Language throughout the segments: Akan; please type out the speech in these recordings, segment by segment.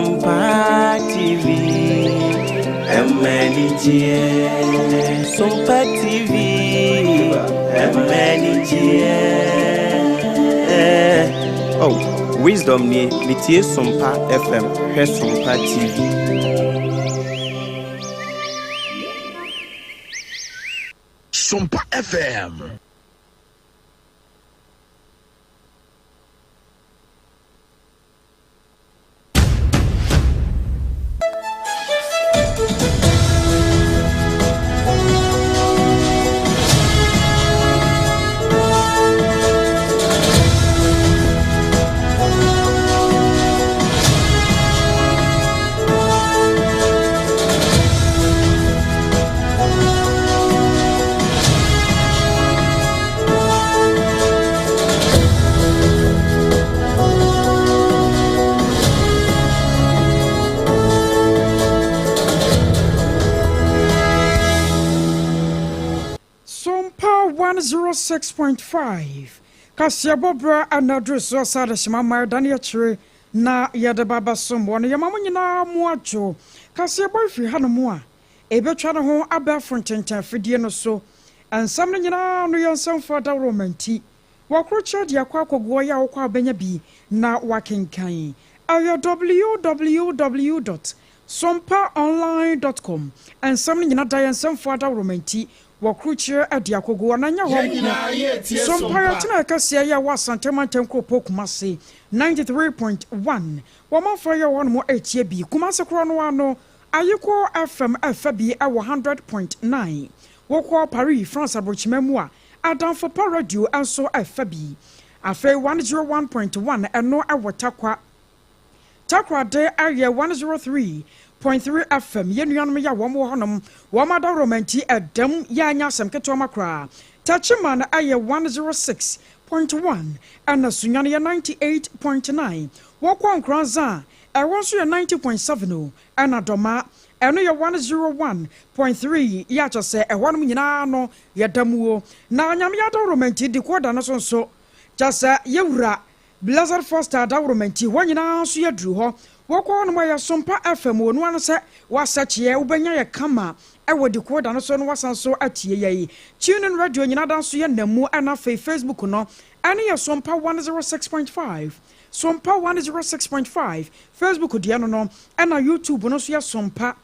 Sompa TV, ɛma anigyeɛ. Sompa TV, ɛma anigyeɛ. Oh, Wisdom nie, metie Sompa FM, hwɛ Sompa TV. Sompa FM. Sompa 106.5 Kaseɛbɔ berɛ ana aduru soɔ sɛ adehyema ma ɛdane akyire na yɛde ba bɛsom wɔ no. Yɛma mo nyinaa mo adwo. Kaseɛbɔ firi hanom a ɛbɛtwa ne ho abɛɛfo ntentan afidie no so. Nsɛm no nyinaa no yɛ nsɛmfo adaworoma nti wɔkorokyerɛ de akɔ akɔgoɔ yɛ a wokɔ abɛnya bi na wakenkan. Ɛyɛ www.sompaonline.com. Nsɛm no nyina da yɛ nsɛmfo adaworoma nti wɔkorokyerɛ de akɔgoɔ na nyɛ hɔ nko. Sompa yɛtena ɛkɛseɛ yɛ wɔ Asante mantam kuropɔn Kumase 93.1. Wɔmanfoɔ yɛ wɔ nom ɛtie bi. Kumase korɔ no ano Ayiko FM ɛfa bi ɛwɔ 100.9. Wokɔ Paris, France aburokyima mu a Adamfo Pa Radio nso ɛfa bi. Afei 101.1 ɛno ɛwɔ Takwa. Takoradi ɛyɛ 103.3 FM. Yɛn nuanom yɛ wɔn wɔ hɔnom. Wɔn adaworoma nti ɛdɛm yɛ anya asɛm ketewa ma koraa. Techiman ɛyɛ 106.1 ɛna Sunyani yɛ 98.9. Wɔkɔ Nkoranza a ɛwɔ nso yɛ 90.7 o ɛna Dɔma ɛno yɛ 101.3 yɛ akyɛ sɛ ɛhɔnom nyinaa no yɛda mu o. Na Nyame yɛ adaworoma nti decoder no so nso kyɛ sɛ yɛwura Blessed Foster adaworoma nti hɔ nyinaa nso yɛduru hɔ. Wɔkɔ hɔnom a yɛ Sompa FM wɔ no ano sɛ wasɛkyeɛ wobɛnya yɛ kama ɛwɔ decoder no so no wasan so atie yɛ. TuneIn Radio nyinaa da nso yɛ nam mu ɛna afei Facebook no ɛne yɛ Sompa 106.5. Sompa 106.5 Facebook deɛ no ɛna YouTube no nso yɛ Sompa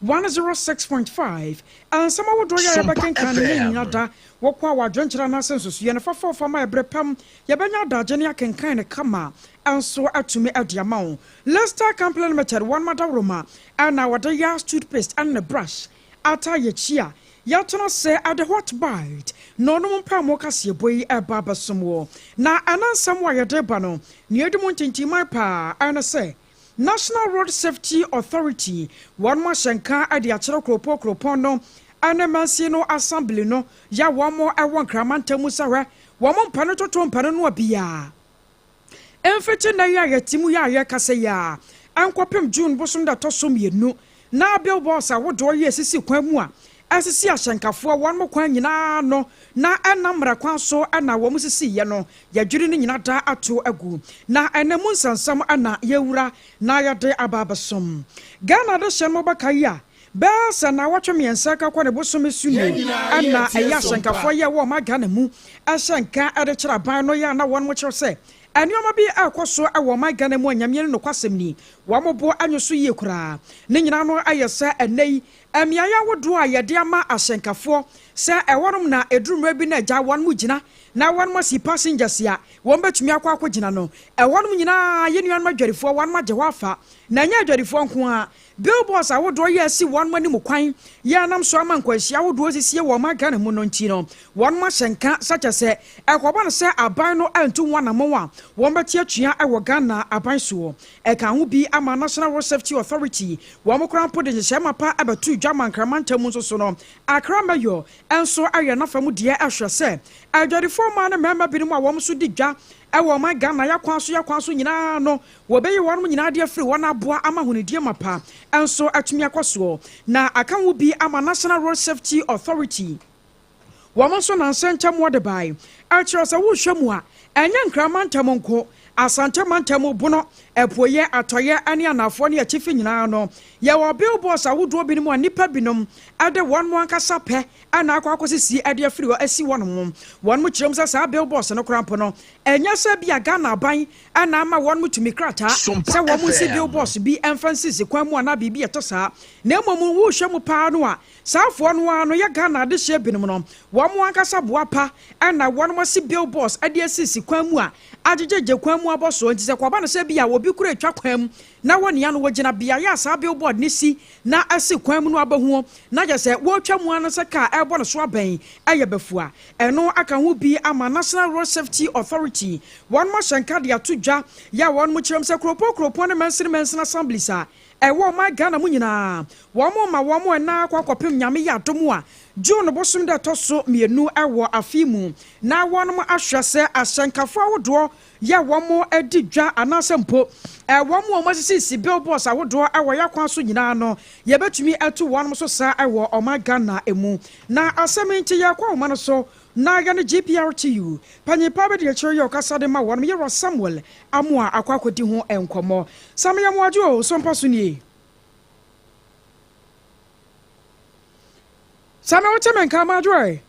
106.5. Nsɛm ahodoɔ yɛ a yɛbɛkenkan no ne nyina da wɔkɔ a wadwenkyerɛ anaasɛ nsusuiɛ no fafafa ma ɛberɛ pam yɛbɛnya adagye ne akenkan ne kama nso atumi ade ama wo. Lester Company Limited wɔn madaworoma ɛna wɔde yɛ toothpaste ɛne ne brush ata yɛkyi a yɛtena sɛ ade Hot Bite na ɔnom mpa mo kaseɛbɔ yi ɛba abɛsom wɔ. Na ɛna nsɛm a yɛde ba no nea ɛdi mu ntintiman paa ɛne sɛ National Road Safety Authority wɔn mo ahyɛnka de akyerɛ kuropɔn no ɛne mansi no assembly no yɛ wɔn mo ɛwɔ nkramantam mu sɛ hwɛ wɔn mo mpane toto mpane no a biara mfiti na yɛ a yɛte mu yɛ a yɛkasa yi a ɛnkɔpem June bosom da tɔ so 2 na billboards ahodoɔ yɛ esisi kwan mu a ɛsisi ahyɛnkafoɔ wɔn mo kwan nyinaa no na ɛnam mmara kwan so ɛna wɔn sisi yɛ no yɛdwiri no nyinaa da ato agu. Na ɛnam mu nsansam ɛna yɛwura na yɛde aba abɛsom Ghana de hyɛn mo bɛka yi a bɛɛ sɛ na wɔtwe 3 kakɔ ne bosom su nie ɛna ɛyɛ ahyɛnkafoɔ yɛ wɔ ɔma Ghana mu ɛhyɛ nka ɛde kyerɛ aban no yɛ na wɔn mo kyerɛ sɛ nneɛma bi ɛkɔ so ɛwɔ ɔman Ghana mu anyamie no nokwasɛm ni wɔn mo bo anyo so yie koraa. Ne nyinaa no ayɛ sɛ ɛnɛ yi mmeaeɛ ahodoɔ a yɛde ama ahyɛnkafoɔ sɛ ɛwɔnom na ɛduru mmerɛ bi na agya wɔn mo gyina na wɔn mo asi passengers a wɔn bɛtumi akɔ akɔgyina no ɛwɔnom nyinaa yɛ nuanom adwarifoɔ wɔn mo agye hɔ afa. Na ɛnyɛ adwarifoɔ nko a billboards ahodoɔ yɛ asi wɔn mo anim kwan yɛ anam so ama nkwanhyia ahodoɔ sisie wɔ ɔman Ghana mu no nti no wɔn mo ahyɛnka sɛkyɛ sɛ ɛkɔba no sɛ aban no antu wɔn anammɔn a wɔn bɛte atua ɛwɔ Ghana aban soɔ. Ɛka ho bi ama National Road Safety Authority wɔn mo koraa mpo de nhyehyɛ mapa ɛbɛto dwa ma nkramantam mu nso so no Accra Mayor nso ayɛ n'afa mu deɛ ɛhwɛ sɛ adwadifoɔ mmaa ne mmarima binom a wɔn nso di dwa ɛwɔ ɔman Ghana yakwan so nyinaa no wɔbɛyi wɔn nyinaa de afiri wɔn aboa ama ahonidie mapa nso atumi akɔ soɔ. Na aka ho bi ama National Road Safety Authority wɔn nso nansa nkyɛn wɔde bae ɛkyerɛ sɛ wohwɛ mu a ɛnyɛ nkramantam nko Asante mantam Bono, Apueeɛ, Atɔeɛ ne Anaafoɔ ne Atifi nyinaa no, yɛwɔ billboards ahodoɔ binom a nnipa binom de wɔn ankasa pɛ na akɔ akɔsisi de afiri hɔ asi hɔnom. Wɔn kyerɛ mu sɛ saa billboards no koraa mpo no, ɛnyɛ sɛ ebia Ghana aban na ama wɔn tumi krataa sɛ wɔn nsi billboards bi mfa nsisi kwan mu anaa biribi a ɛte saa, na mmom wohwɛ mu paa no a, Saa foɔ no ara no yɛ Ghana adehyeɛ binom no, wɔn ankasa boa pa na wɔn asi billboards de asisi kwan mu a agyegyegye kwan mu abɔsoɔ nti sɛ kɔba no sɛ bi a obi kura atwa kwan mu na wɔnea no wɔgyina beaeɛ a saa billboard no si na asi kwan mu no abɛhuo na kyerɛ sɛ wɔretwa mu ara no sɛ kaa ɛrebɔ no so abɛn ɛyɛ bafua. Ɛno aka ho bi ama National Road Safety Authority wɔn ahyɛnka de ato dwa yɛ a wɔn kyerɛm sɛ kuropɔn kuropɔn ne mansini mansini assemblies a Ɛwɔ ɔman Ghana mu nyinaa, wɔn ma wɔn ɛna akɔ akɔpem Nyame yɛ adom a, June bosom da ɛtɔ so mienu wɔ afe yi mu, na wɔnom ahwɛ sɛ ahyɛnkafoɔ ahodoɔ yɛ wɔn di dwa anaasɛ mpo wɔn a wɔn asisisi billboards ahodoɔ wɔ yɛ akwan so nyinaa no, yɛbɛtumi atu wɔnom so saa wɔ ɔman Ghana mu. Na asɛm yi nti yɛrekɔ ahoma no so na yɛne GPRTU panyin pa abɛdi akyire yi a ɔkasa de ma wɔnom, Yɛwura Samuel Amoah akɔ akɔdi ho nkɔmmɔ. Sam Yamuadwo o, so mpa so nie. Sam wote me nka amadwo ɛ?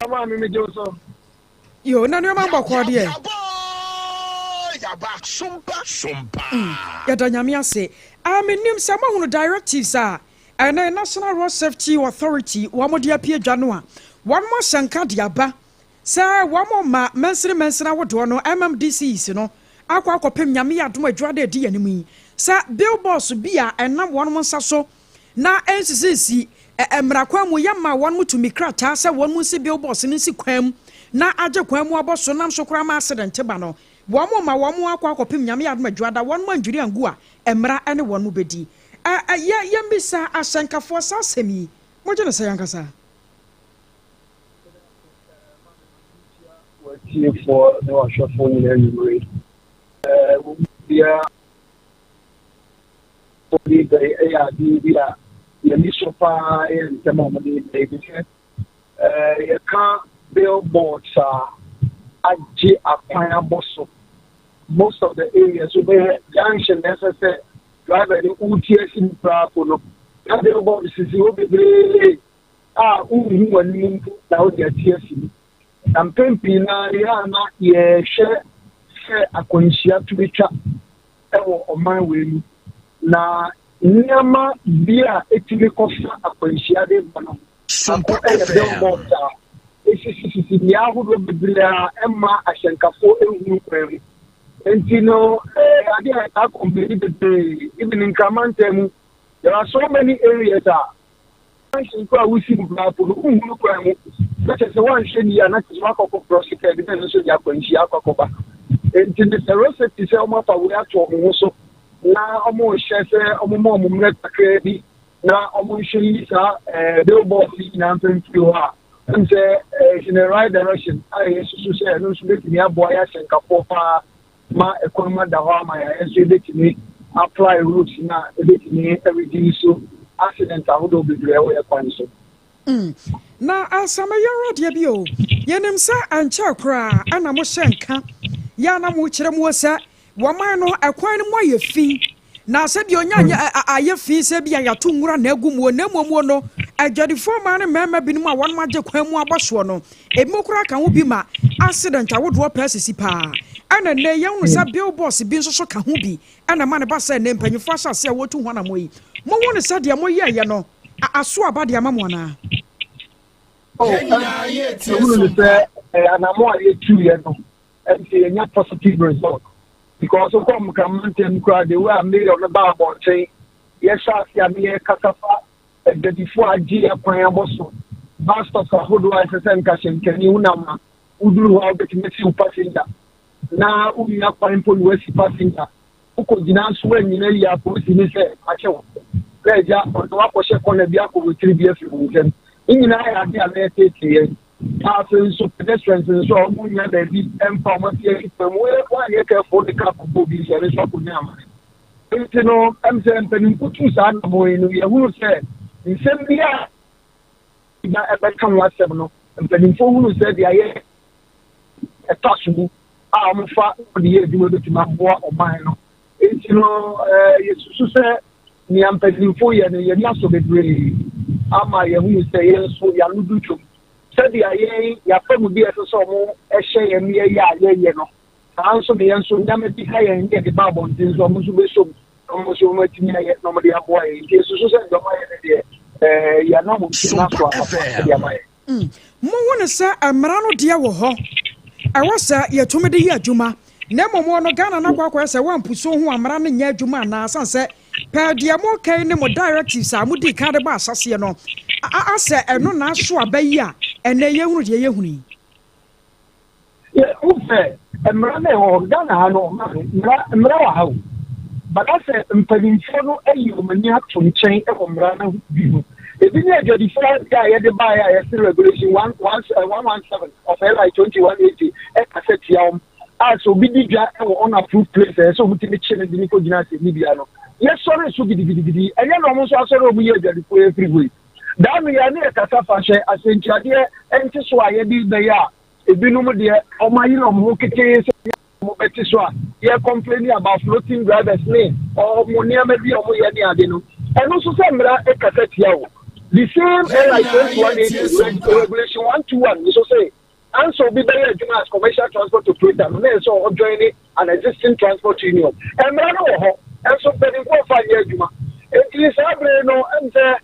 Ama me megye wo so. Yo, na nneɛma mbɔkɔɔ deɛ. Yɛda Nyame ase. Ah, menim sɛ moahunu directives a ɛnɛ National Road Safety Authority wɔn de apue dwa no a, wɔn ahyɛ nka de aba sɛ wɔn ma mansini mansini ahodoɔ no MMDCs no akɔ akɔpem Nyame yɛ adom adwuma de adi anim yi sɛ billboards bi a ɛnam wɔn nsa so na ɛnsisisi mmara kwan mu yɛma wɔn tumi krataa sɛ wɔn nsi billboards no nsi kwan mu na agye kwan mu abɔ so nam so koraa ma accident ba no, wɔn ma wɔn akɔ akɔpem Nyame yɛ adom adwuma wɔn andwiri angu a mmara ne wɔn mu bɛdi. Yɛ yɛmmisa ahyɛnkafoɔ saa asɛm yi, mogye no sɛ yɛnkasa? Watiefoɔ ne wahwɛfoɔ nyinaa anwummere. Wɔn mu biara wɔde ba yi yɛ adeɛ bi a yɛni so paa, yɛ ntɛm a wɔde ba yi bi sɛ yɛka billboards a agye akwan abɔ so. Most of the areas, wobɛyɛ junction na ɛsɛ sɛ driver ne wotie asi mu koraa po no, na billboard sisi hɔ bebree a wonhu w'anim mpo na wode ati asi mu. Na mpɛn pii naa yɛ a na yɛhwɛ sɛ akwanhyia tumi twa wɔ ɔman wei mu, na nneɛma bi a ɛtumi kɔfa akwanhyia de ba no baako yɛ billboard a ɛsisisisi nnua ahodoɔ bebree a ɛma ahyɛnkafoɔ ehunu kwan mu. Nti no adeɛ a ɛtaa complain bebree, even Nkramantam mu, there are so many areas a junction kɔ a wosi mu koraa po no, wohunu kwan mu, na kyerɛ sɛ woanhwɛ ni a, na kyerɛ sɛ woakɔkɔ korɔ so kaa bi na ɛno nso de akwanhyia akɔ akɔba. Nti no sɛ road safety sɛ wɔn afa wei ato wɔn ho so na wɔn rehyɛ sɛ wɔn ma wɔn mmerɛ kakraa bi na wɔn nhwɛ yi saa billboard yi nyinaa mfimfini hɔ a, ɛm sɛ it's in the right direction a yɛsusu sɛ ɛno nso bɛtumi aboa yɛ ahyɛnkafoɔ paa ma ɛkwan mu ada hɔ ama yɛn nso yɛbɛtumi apply rules na ɛbɛtumi reduce accident ahodoɔ bebree ɛwɔ yɛ kwan so. Na asamɛyɛ adeɛ bi o, yɛnim sɛ ɛnkyɛɛ koraa ɛna mohyɛ nka yɛ a na mokyerɛ mu sɛ wɔman no ɛkwan no mu ayɛ fi, na sɛdeɛ onya nyɛ ayɛ fi sɛ bi a yɛato nwura na agu mu, na mmom no adwadifoɔ mmaa ne mmarima binom a wɔn agye kwan mu abɔ soɔ no, ebi koraa ka ho bi ma accident ahodoɔ pɛɛ sisi paa. Ɛna nnɛ yɛn sɛ billboards bi nso so ka ho bi ɛna ma ne ba sɛ ne mpanyinfoɔ ahyɛ ase a wɔtu ho anamɔ yi. Mo ho ne sɛ deɛ moyɛɛyɛ no aso aba de ama mo anaa? Ehunu ne sɛ anamɔ a yɛtuiɛ no ɛnti yɛnya positive result, because wokɔ Nkramantam koraa, the way a mayor no ba abɔnten, yɛhyɛ ase a ne yɛkasa fa adwadifoɔ a agye yɛ kwan abɔ so, bus stops ahodoɔ a ɛsɛ sɛ nka hyɛnkani wonam a woduru hɔ a wobɛtumi asi wo passenger, na wonnya kwan mpo na woasi passenger, wokɔgyina nso woanyina yi apolisi ne sɛ akyɛ wo na agya ɔde wakɔhyɛ kɔna bi akɔ wɔtiri bi afiri wo nsam. Ne nyinaa yɛ ade a na yɛtetee yɛn. Na afei nso pedestrians nso a wɔn nya baabi mfa wɔn ase akyi kwan mu, wɔanyɛ careful de kaa kɔbɔ bi nso, ɛno nso akɔnya amane. Nti no sɛ mpanimfo tu saa anamɔ yi no, yɛhunu sɛ nsɛm bi a na ɛbɛka ho asɛm no, mpanimfoɔ hunu sɛ deɛ ayɛ ɛtɔ aso mu. a wɔfa de yɛ adwuma bɛtumi aboa ɔman no. Enti no, yɛsusu sɛ nea mpanyimfo yɛ no, yɛn ani asɔ bebree ama yɛahunu sɛ yɛn nso yɛn ano du dwom. Sɛdeɛ yɛn yɛafa mu bi a ɛsɛ sɛ wɔhyɛ yɛn ma yɛyɛ a yɛyɛ no, saa ara nso na yɛn nso nneɛma bi ha yɛn na yɛde ba abɔnten nso, wɔn nso bɛsɔ mu na wɔn nso wɔatumi ayɛ na wɔde aboa yɛn. Nti yɛsusu sɛ deɛ wɔayɛ no deɛ, yɛn anammɔntuo no aso aba pa de ama yɛn. Monhu no sɛ mmara no deɛ wɔ hɔ, ɛwɔ sɛ yɛtumi de yɛ adwuma, na mmom wɔ no Ghana no akɔ akɔyɛ sɛ woampusuo ho a mmara no nyɛ adwuma anaa, sane sɛ pɛɛ deɛ moka yi ne mo directives a modii kan de baa ahyɛseɛ no asɛ ɛno na aso aba yi a ɛnnɛ yɛhunu deɛ yɛhunu yi. Yɛ wohu sɛ mmara no ɛwɔ hɔ Ghana ha no maame mmara mmara wɔ ha o but asɛ mpanimfoɔ no ayi wɔn ani ato nkyɛn wɔ mmara no bi ho ebi ne adwadifoɔ adeɛ a yɛde baeɛ a yɛse regulation 1 1 117 of LI 2180 ɛkasa tia wɔn a sɛ obi di dwa wɔ unapproved place ɛyɛ sɛ wɔn tumi kye no de ne kɔgyina asɛnnibea no. Yɛsɔre so gidigidigidi, ɛnyɛ na wɔn nso asɔre wɔn yi adwadifoɔ yɛ firi hɔ yi daa no yɛ ne yɛkasa fa hyɛ asɛntuadeɛ nte so a yɛde bɛyɛ a ebinom deɛ wɔn ayere wɔn ho ketee sɛ wɔn bɛte so a yɛ complain about floating drivers ne wɔn nneɛma bi a wɔn yɛ ne ade no. Ɛno nso sɛ mmara kasa tia o. The same LI 2180 regulation 121 nso sɛ ansa obi bɛyɛ adwuma as commercial transport operator no, na ɛsɛ ɔjoin an existing transport union. Mmara no wɔ hɔ nso mpanimfoɔ fa nyɛ adwuma. Eti saa bere no ɛm sɛ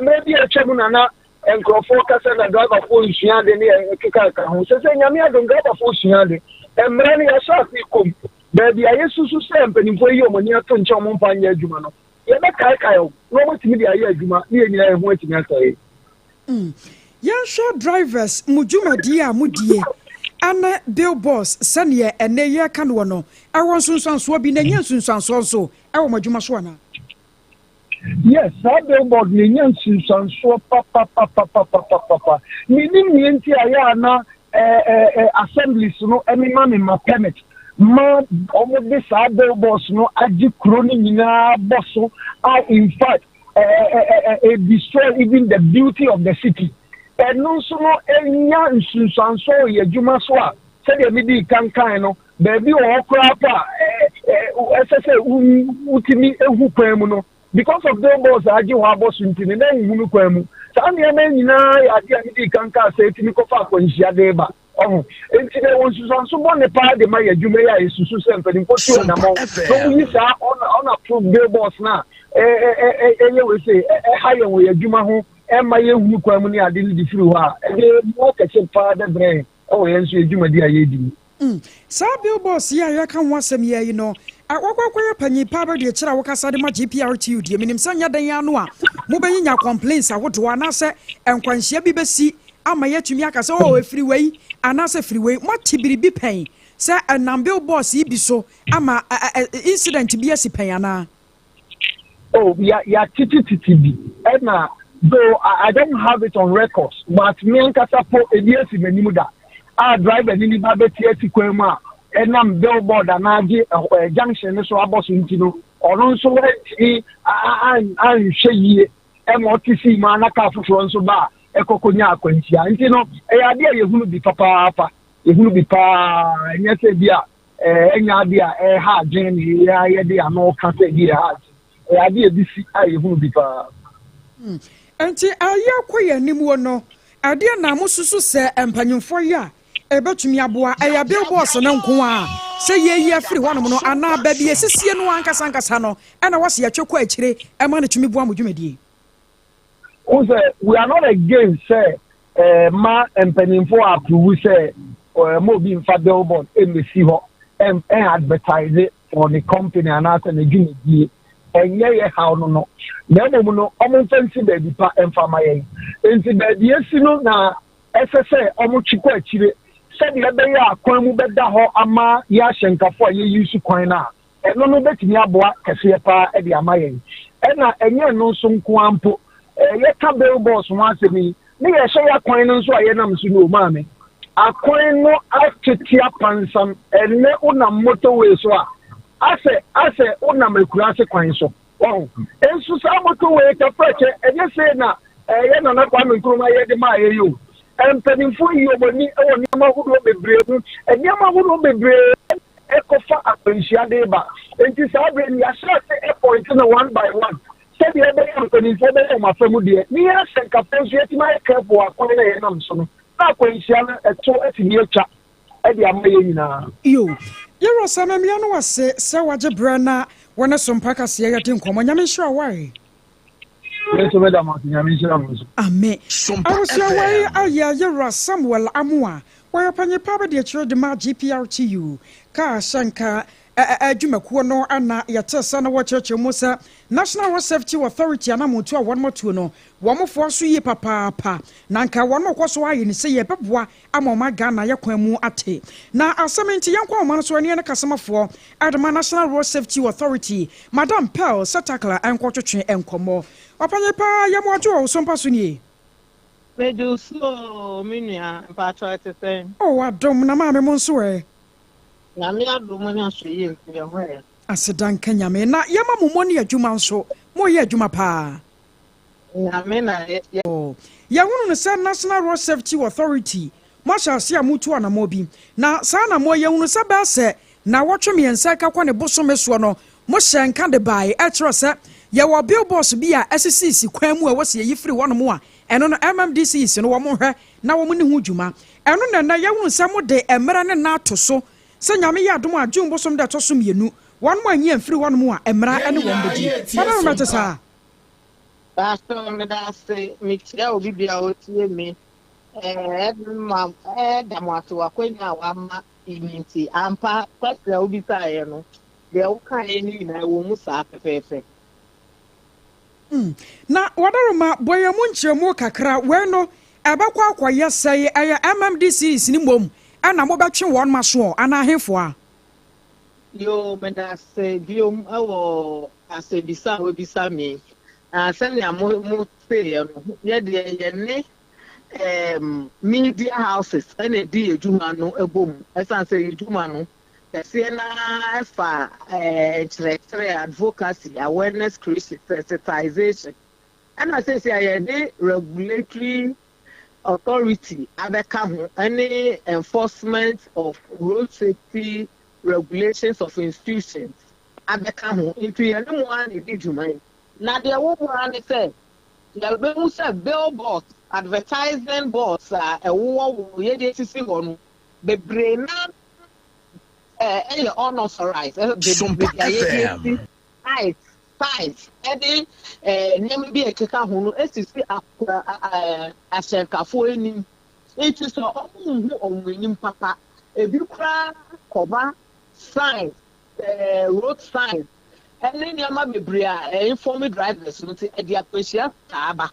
mmerɛ bi a atwa mu nana nkurɔfoɔ kasa na driverfoɔ nsua ade ne ɛkeka ka ho sɛ Nyame adom, driverfoɔ sua ade. Mmara no yɛahyɛ ase kɔm baabi a yɛsusu sɛ mpanimfoɔ yi wɔn ani ato nkyɛn, wɔn mfa nyɛ adwuma no, yɛbɛkaekae wɔn na wɔatumi de ayɛ adwuma ne yɛn nyinaa yɛn ho atumi asɔre. Yɛnhwɛ drivers mo dwumadie a modie ɛne billboards sɛneɛ ɛnɛ yɛreka no wɔ no, ɛwɔ nsunsuansoɔ bi na ɛnyɛ nsunsuansoɔ nso ɛwɔ mo adwuma so anaa? Yes, saa billboard na enya nsunsuansoɔ papapapapapapa. Menim nea nti a yɛ ana ɛɛ assemblies no ɛmema mema permit ma wɔn de saa billboards no agye kuro no nyinaa bɔ so a, in fact, ɛɛ ɛɛ destroy even the beauty of the city. Ɛno nso no enya nsunsuansoɔ wɔ yɛ adwuma so a sɛdeɛ medi kankan no, baabi wɔ hɔ koraa pa a ɛsɛ sɛ wotumi ehu kwan mu no, because of billboards a agye hɔ abɔ so nti ne na nhunu kwan mu. Saa nneɛma nyinaa yɛ adeɛ a medi kankan sɛ etumi kɔfa akwanhyia de ba ɔho. Nti na ɛwɔ nsusuanso bɔne paa de ma yɛ adwuma yi a yɛsusu sɛ mpanimfoɔ tu anammɔn na wɔn yi saa unapproved billboards na ɛyɛ wei sɛ ɛha yɛn wɔ yɛ adwuma ho, ɛma yɛhunu kwan mu ne ade no de firi hɔ a, ɛde mmoa kɛse paa bɛbrɛ yɛn ɛwɔ yɛn nso adwumadi a yɛredi mu. Saa billboards yi a yɛka ho asɛm yi yi no, wɔkɔ akɔyɛ panyin paa bɛde akyerɛ a wɔkasa de ma GPRTU deɛ, menim sɛ nyɛ dan ano a mobɛnyinya complaints ahodoɔ anaasɛ nkwanhyia bi bɛsi ama yɛatumi aka sɛ, oh, ɛfiri wei anaasɛ firi wei. Moate biribi pɛn sɛ ɛnam billboards yi bi so ama incident bi asi pɛn anaa? Oh, ya yɛatete tete bi ɛna, though I don't have it on record, but me ankasa po ebi asi m'anim da a driver ni ni ba bɛti asi kwan mu a ɛnam billboard anaagye ɛhɔ junction no so abɔ so nti no, ɔno nso antumi anhwɛ yie ɛma ɔte si mu ana kaa foforɔ nso ba a ɛkɔkɔ nya akwanhyia. Nti no ɛyɛ adeɛ a yɛhunu bi papaapa, yɛhunu bi paa. Ɛnyɛ sɛ bi a ɛnyɛ adeɛ a ɛha adwene ne yɛde ano ka sɛ bi ɛha adwene. Ɛyɛ adeɛ a ebi si a yɛhunu bi paa. Nti ayɛ kɔ yɛn anim wɔ no, adeɛ na mosusu sɛ mpanyimfoɔ yi a ɛbɛtumi aboa, ɛyɛ billboards no nko a sɛ yɛyi afiri hɔnom no anaa baabi esisie no ankasa ankasa no ɛna wɔsi yɛtwe kɔ akyire ɛma no tumi boa mo dwumadie? N sɛ we are not against sɛ ma mpanimfoɔ approve sɛ ma obi nfa billboard ɛmmɛsi hɔ ɛn advertise for the company anaasɛ ne dwumadie. Ɛnyɛ yɛ haw no, na mmom no ɔmo nfa nsi baabi pa ɛmfa ma yɛn. Nti baabi esi no na ɛsɛ sɛ ɔmo twi kɔ akyire sɛdeɛ ɛbɛyɛ a kwan mu bɛda hɔ ama yɛ ahyɛnkafo a yɛyi so kwan no a, ɛno no bɛtumi aboa kɛseɛ paa ɛde ama yɛn. Ɛna ɛnyɛ no nso nko ara mpo, yɛka billboards ho asɛm yi ne yɛhyɛ yɛ akwan no nso a yɛnam so no, maame, akwan no atete apansam. Ɛnɛ wonam motorway so a, asɛ wonam akuraase kwan so ɔho. Nso saa motorway tafrakyɛ ɛnyɛ sei na ɛyɛ Nana Kwame Nkrumah yɛde maa yɛ yi o. Mpanimfoɔ yi wɔn ani wɔ nneɛma ahodoɔ bebree ho. Nneɛma ahodoɔ bebree ɛkɔfa akwanhyia de ba. Enti saa berɛ no yɛahyɛ ase ɛpɔinte no one by one sɛdeɛ ɛbɛyɛ a mpanimfoɔ bɛyɛ wɔn afa mu deɛ ne yɛn ahyɛnkafoɔ nso yɛatumi ayɛ careful wɔ akwan no a yɛnam so no na akwanhyia no ɛto atumi atwa de ama yɛn nyinaa. Yo, Yɛwura Sam Amia no wase sɛ wagye berɛ na wo ne Sompa Kaseɛ yɛdi nkɔmmɔ. Nyame nhyira wo ae. Me nso meda mo ase, Nyame nhyira mo nso. Amen. Sompa Abusua wei FM. ayɛ Yewura Samuel Amoah, wɔyɛ ɔpanyin pa abadiakyire de ma GPRTU kaa hyɛnka adwumakuo no na yɛtee sɛ na wɔkyerɛkyerɛ mu sɛ National Road Safety Authority anamontuo a wɔn atuo no wɔn foa so yie papaapa na nka wɔn rekɔ so ayɛ no sei ɛbɛboa ama ɔman Ghana yɛ kwan mu ate. Na asɛm yi nti yɛnkɔ ahoma no so ɛne yɛn kasamafoɔ de ma National Road Safety Authority, Madam Pearl Setakla nkɔtwetwe nkɔmmɔ. Ɔpanyin paa yɛ mo adwo wɔ wo so mpa so nie. Megye wo so oo me nua, mpakyɛw ɛte sɛn? Oh adom, na maame mo nso ɛ? Nyame adom ne ahwɛyie nti yɛn ho yɛ. Aseda nka Nyame, na yɛma mo mmɔ ne adwuma nso, moyɛ adwuma paa. Nyame na yɛ. Yɛhunu no sɛ National Road Safety Authority, moahyɛ ase a motu anammɔn bi, na saa anammɔn yi yɛhunu sɛ bɛyɛ sɛ nnawɔtwe mmiɛnsa reka kɔ ne bosome soɔ no, mohyɛɛ nka de baeɛ ɛkyerɛ sɛ yɛwɔ billboards bi a ɛsisisisi kwan mu a ɛwɔ sɛ yɛyi firi hɔnom a ɛno no MMDCs no wɔn nhwɛ na wɔn nni ho dwuma. Ɛno na ɛnnɛ yɛhunu sɛ mode mmerɛ ne nna ato so sɛ Nyame yɛ adom a June bosom da ɛtɔ so mmienu wɔn anyi amfiri hɔnom a mmara Yɛn ne wɔn nyinaa bɛdi. yɛretie Madam ɛte Sompa. saa? Pastor, meda ase mekyia obi bia a ɔtie me ɛma ɛda mo ase wɔ akwanya a wama yi nti ampa question a wobisaeɛ no deɛ wokaeɛ no nyinaa ɛwɔ mu saa pɛpɛɛpɛ. Na Wadaroma bɔ yɛn mu nkyerɛmu kakra, wei no ɛbɛkɔ akɔyɛ sɛe, ɛyɛ MMDCs no mmom ɛna mobɛtwe wɔn asoɔ anaa ahefoɔ a? Yo, meda ase biom ɛwɔ asɛmbisa a wabisa me. Na sɛnea mo mo teeɛ no, yɛdeɛ yɛne media houses ɛna ɛdi yɛn dwuma no ɛbɔ mu. Ɛsiane sɛ yɛn dwuma no kɛseɛ naa ɛfa nkyerɛkyerɛ, advocacy, awareness creation, sensitization. Ɛna seesei a yɛde regulatory authority abɛka ho ɛne enforcement of road safety regulations of institutions abɛka ho. Nti yɛne mo ara na ɛdi dwuma yi. Na deɛ ɛwɔ mu ara ne sɛ yɛbɛhu sɛ billboards, advertising boards a ɛwowɔ wɔ yɛde asisi hɔ no bebree na ɛyɛ unauthorized. Sompa Bebree a yɛde asi FM. sites sites ɛde nneɛma bi a ɛkeka ho no esisi akora ahyɛnkafoɔ anim. Nti sɛ ɔmo nhu ɔmo anim papa, ebi koraa kɔba signs, road signs ɛne nneɛma bebree a ɛinform drivers no nti ɛde akwanhyia saa ba.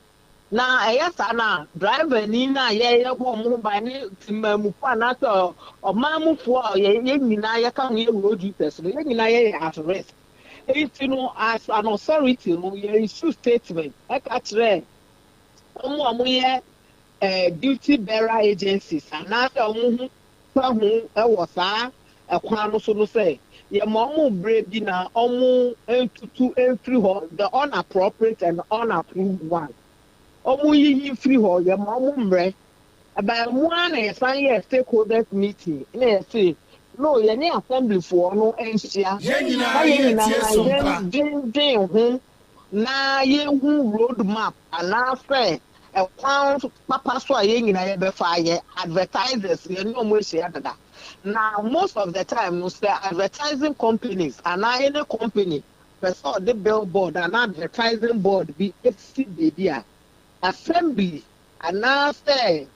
Na ɛyɛ saa na driver ni na yɛyɛ bɔ ɔmo ho ban ne temamufoɔ anaasɛ ɔmanmufoɔ a yɛn nyinaa yɛka ho yɛ road users no, yɛn nyinaa yɛyɛ at risk. Nti no as an authority no yɛ issue statement ɛka kyerɛ ɔmo a ɔmo yɛ duty bearer agencies anaasɛ ɔmo ho fa ho ɛwɔ saa ɛkwan no so no sɛ yɛma ɔmo berɛ bi na ɔmo ntutu mfiri hɔ the unappropriate and unapproved one. Ɔmo yiyi mfiri hɔ, yɛma ɔmo mmerɛ. Ɛbɛn mu ara na yɛsan yɛ stakeholders meeting na yɛse no yɛne assemblyfoɔ no nhyia Yɛn na nyinaa yɛn yɛretie nyinaa Sompa. yɛn dwendwen ho na yɛnhu road map anaasɛ ɛkwan papa so a yɛn nyinaa yɛbɛfa ayɛ advertisers yɛne ɔmo ahyia dada. Na most of the time no sɛ advertising companies anaa any company pɛ sɛ ɔde billboard anaa advertising board bi esi beebi a assembly anaasɛ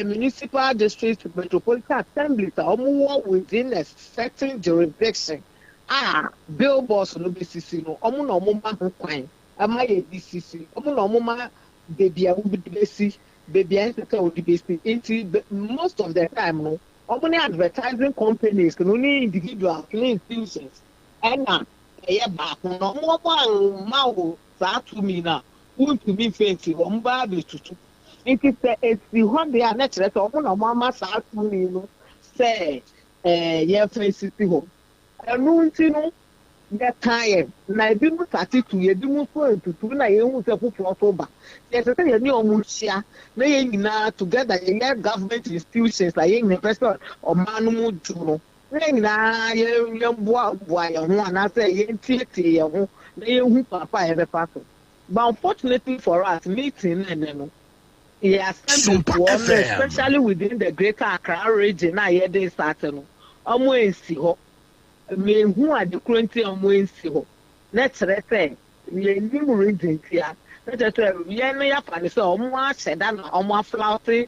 municipal district metropolitan assemblies a wɔn wɔ within a certain jurisdiction a billboards no bɛsisi no, wɔn na wɔn ma ho kwan ɛma yɛ de sisi, wɔn na wɔn ma beebi a wɔde bɛsi, beebi a ɛnsɛ sɛ wɔde bɛsi. Nti most of the time no wɔn ne advertising companies no ne individuals ne institutions ɛna ɛyɛ baako na wɔn amma wo saa tumi na wontumi mfɛnsi wɔn ba abɛtutu. Nti sɛ esi hɔ deɛ a na kyerɛ sɛ wɔn na wɔn ama saa tumi no sɛ yɛmfa nsisi hɔ. Ɛno nti no Yɛkaeɛ, na ebinom sate tuiɛ, ebinom nso antutu, na yɛhuu sɛ foforɔ nso reba. Nti ɛsɛ sɛ yɛne wɔn hyia na yɛn nyinaa together yɛyɛ government institutions a yɛn nyinaa pɛ sɛ ɔman no mu dwo no, na yɛn nyinaa yɛmmoaboa yɛn ho anaasɛ yɛntietie yɛn ho na yɛnhu kwan pa a yɛbɛfa so. But unfortunately for us, meeting no ɛnnɛ no, yɛ assemblyfoɔ no especially within the Greater Accra region a yɛde start no, wɔn ansi hɔ. Menhu ade koro nti a wɔansi hɔ, na kyerɛ sɛ yɛnnim reason ntia. Na kyerɛ sɛ yɛn no yɛafa no sɛ wɔahyɛ da na wɔaflaute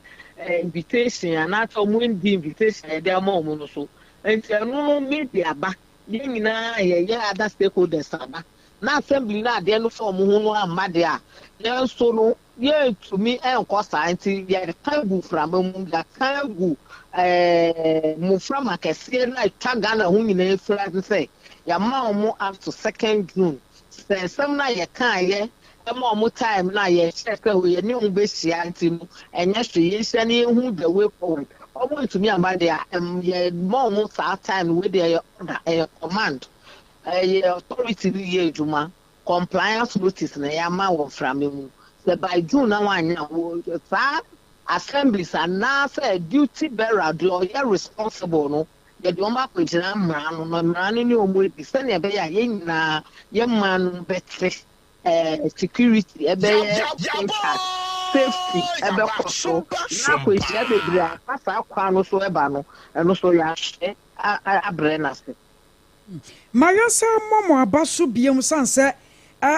invitation anaasɛ wɔandi invitation a yɛde ama wɔn no so. Nti ɛno no media aba, yɛn nyinaa yɛyɛ other stakeholders aba, na assembly no adeɛ no fa wɔn ho no amma deɛ a, yɛn nso no Yɛrentumi nkɔ saa nti yɛka agu mframa mu, yɛaka agu ɛɛ mmoframa kɛseɛ no a atwa Ghana ho nyinaa afiri ase sɛ yɛama wɔn up to second June. Sɛ nsɛm no a yɛkaeɛ ma wɔn time no a yɛhyɛ sɛ yɛne wɔn bɛhyia nti no ɛnyɛ hwee, yɛnhyia na yɛnhu the way forward. Wɔn antumi amma deɛ a, yɛma wɔn saa time no, wei deɛ ɛyɛ order, ɛyɛ command, ɛyɛ authority no yɛ adwuma. Compliance notice na yɛama wɔ mframa mu. Sɛ by June na wanyɛ a, wo saa assemblies anaasɛ duty bearer deɛ ɔyɛ responsible no, yɛde wɔn akɔgyina mmara no na mmara no ne wɔn adi sɛnea ɛbɛyɛ a yɛn nyinaa yɛn man no bɛte eh, security ɛbɛyɛ intact, safety ɛbɛkɔ so na akwanhyia bebree a ɛfa saa kwan no so ɛba no, ɛno so yɛahwɛ abrɛ no ase. Ma yɛnsan mmɔ mo aba so biom sane sɛ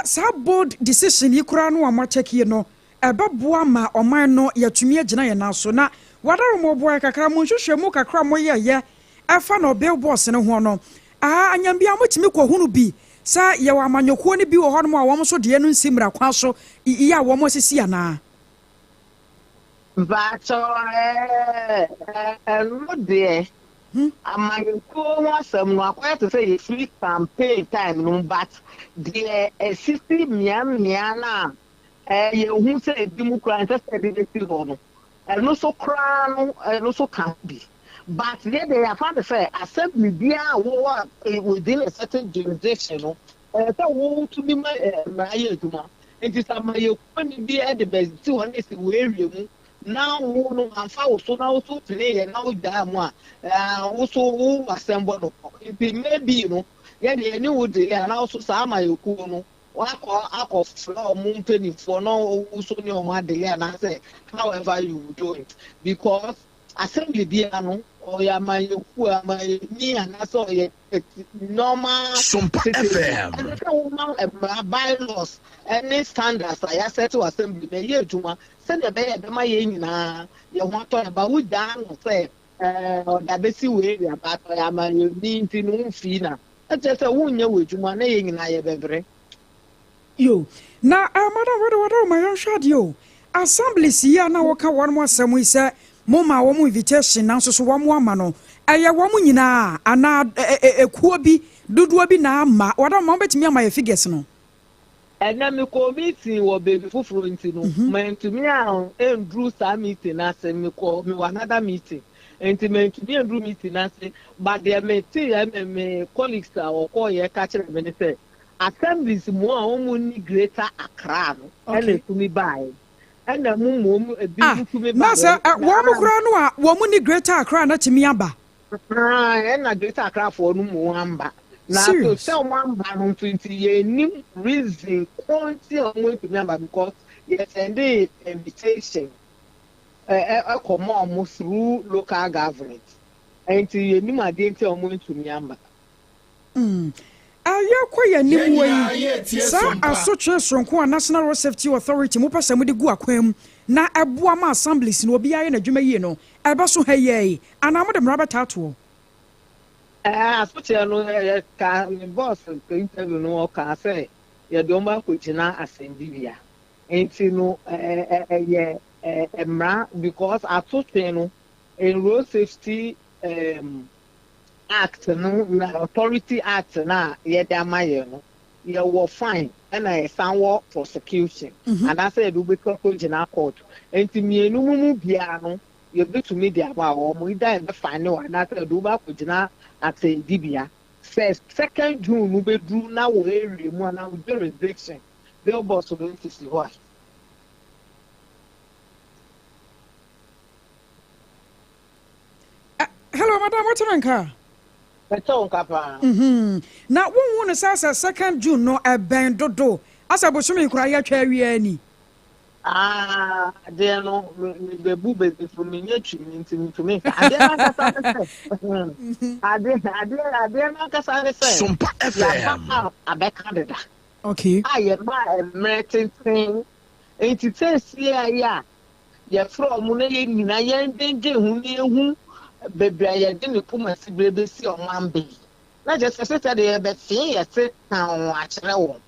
saa bold decision yi koraa no a moakyɛke yi no ɛbɛboa ma ɔman no yɛatumi agyina yɛn nan so. Na Wadaro moboa yɛ kakra, mo nhwehwɛmu kakra a moyɛeɛ ɛfa no billboards no ho no, anyambia motumi kɔhunu bi sɛ yɛwɔ amanyɔkuo no bi wɔ hɔnom a wɔn nso deɛ no nsi mmara kwan so yi a wɔn asisi anaa? Mpakyɛw ɛɛ ɛno deɛ amanyɔkuo ho asɛm no akɔyɛ te sɛ yɛfiri campaign time no mu but deɛ ɛsisi mmeammea no a ɛɛ yɛhu sɛ ebi mu koraa ɛnsɛ sɛ ɛde bɛsi hɔ no ɛno so koraa no ɛno so ka ho bi but yɛ deɛ yɛafa no sɛ assembly biara a wɔwɔ within a certain jurisdiction no ɛyɛ sɛ wotumi ma mmara yɛ adwuma nti sɛ amayɛkuo bi de bɛsi hɔ na ɛsi wɔ area mu na wo no amfa wo so na wo so peneeɛ na wogyaa mu a, wo so wo asɛm bɔ no kɔ. Nti maybe no, yɛde yɛne wo dele a na wo so saa amayɛkuo no wakɔ akɔfrɛ ɔmo mpanimfoɔ na wo so ne ɔmo adele anaasɛ however you do it because assembly biara no ɔyɛ amanyɛkuo amanyɛni anaasɛ ɔyɛ normal Sompa citizen. FM. Ɛsɛ sɛ woma mmara bylaws ne standards a yɛasɛte wɔ assembly no ɛyɛ adwuma sɛnea ɛbɛyɛ a ɛbɛma yɛn nyinaa yɛn ho atɔ yɛn. But wogyaa no sɛ ɛɛ ɔde abɛsi wɔ area but ɔyɛ amanyɔni nti no womfii no a, ɛkyerɛ sɛ wonyɛ w'adwuma na yɛn nyinaa yɛbɛbrɛ. Yo, na eh, madam wede wada ma yɛnhwɛ adeɛ o. Assemblies yi a na woka wɔn asɛm yi sɛ mo ma wɔn invitation nanso so wɔn ama no, ɛyɛ wɔn nyinaa anaa ekuo bi dodoɔ bi na ama? Wada ma wobɛtumi ama yɛ figures no? Ɛnɛ mekɔɔ meeting wɔ baabi foforɔ nti no, mantumi anduru saa meeting no ase, mekɔ mewɔ another meeting nti mantumi anduru meeting no ase, but deɛ meteeɛ me me colleagues a wɔkɔɔyɛ ka kyerɛɛ me ne sɛ, assemblies mu a wɔn nni Greater Accra no ɛna ɛtumi baeɛ, ɛna mu mmom ebi Ah, nso tumi na baeɛ. sɛ wɔn koraa no a wɔn nni Greater Accra no atumi aba? Ɛna Greater Accra foɔ no mu amba. Na so Serious? sɛ wɔn amba no nso nti yɛnnim reason ko nti a wɔn antumi amba because yɛ sɛnde invitation ɛkɔ ma wɔn through local government. Nti yɛnnim adeɛ nti a wɔn antumi amba. A Yɛrekɔ yɛn anim wɔ yi, saa asotwe soronko a National Road Safety Authority mopɛ sɛ mode gu akwan mu na ɛboa ma assemblies no obiara yɛ n'adwuma yie no, ɛbɛso ha yi ara yi anaa mode mmara bɛtaa toɔ? Asotweɛ no, yɛka me boss interview no ɔkaa sɛ yɛde wɔn akɔgyina asɛnnibea. Nti no ɛyɛ mmara because asotwe no in road safety um, Act no na Authority Act no a yɛde ama yɛn no, yɛwɔ fine ɛna yɛsan wɔ prosecution anaasɛ yɛde wobɛtu akɔgyina court. Nti mmienu mu mu biara no yɛbɛtumi de ama wɔn, either yɛbɛ fine wo anaasɛ yɛde wobɛakɔgyina asɛnnibea. Sɛ second June no bɛduru na wo area mu anaa wo jurisdiction billboards no nsisi hɔ a. Eh, hello madam, wote me nka? Mete wo nka paa. Mhm. Na wonhu no sɛ sɛ second June no ɛbɛn dodo asɛ bosome koraa yɛatwa awie ani. Ah, adeɛ no mebebu baabi so menyɛ twi nti mentumi nka. Adeɛ no ankasa ne sɛ adeɛ adeɛ adeɛ no ankasa ne sɛ Sompa yɛaba FM. a abɛka deda a yɛma mmerɛ tenten nti seesie a yɛ a yɛfrɛ ɔmo na yɛn nyinaa yɛn dwendwen ho na yɛhu beebi a yɛde ne poma si bere besi ɔmo amba yi na kyerɛ sɛ sɛ deɛ yɛbɛfee yɛse kan akyerɛ wɔn.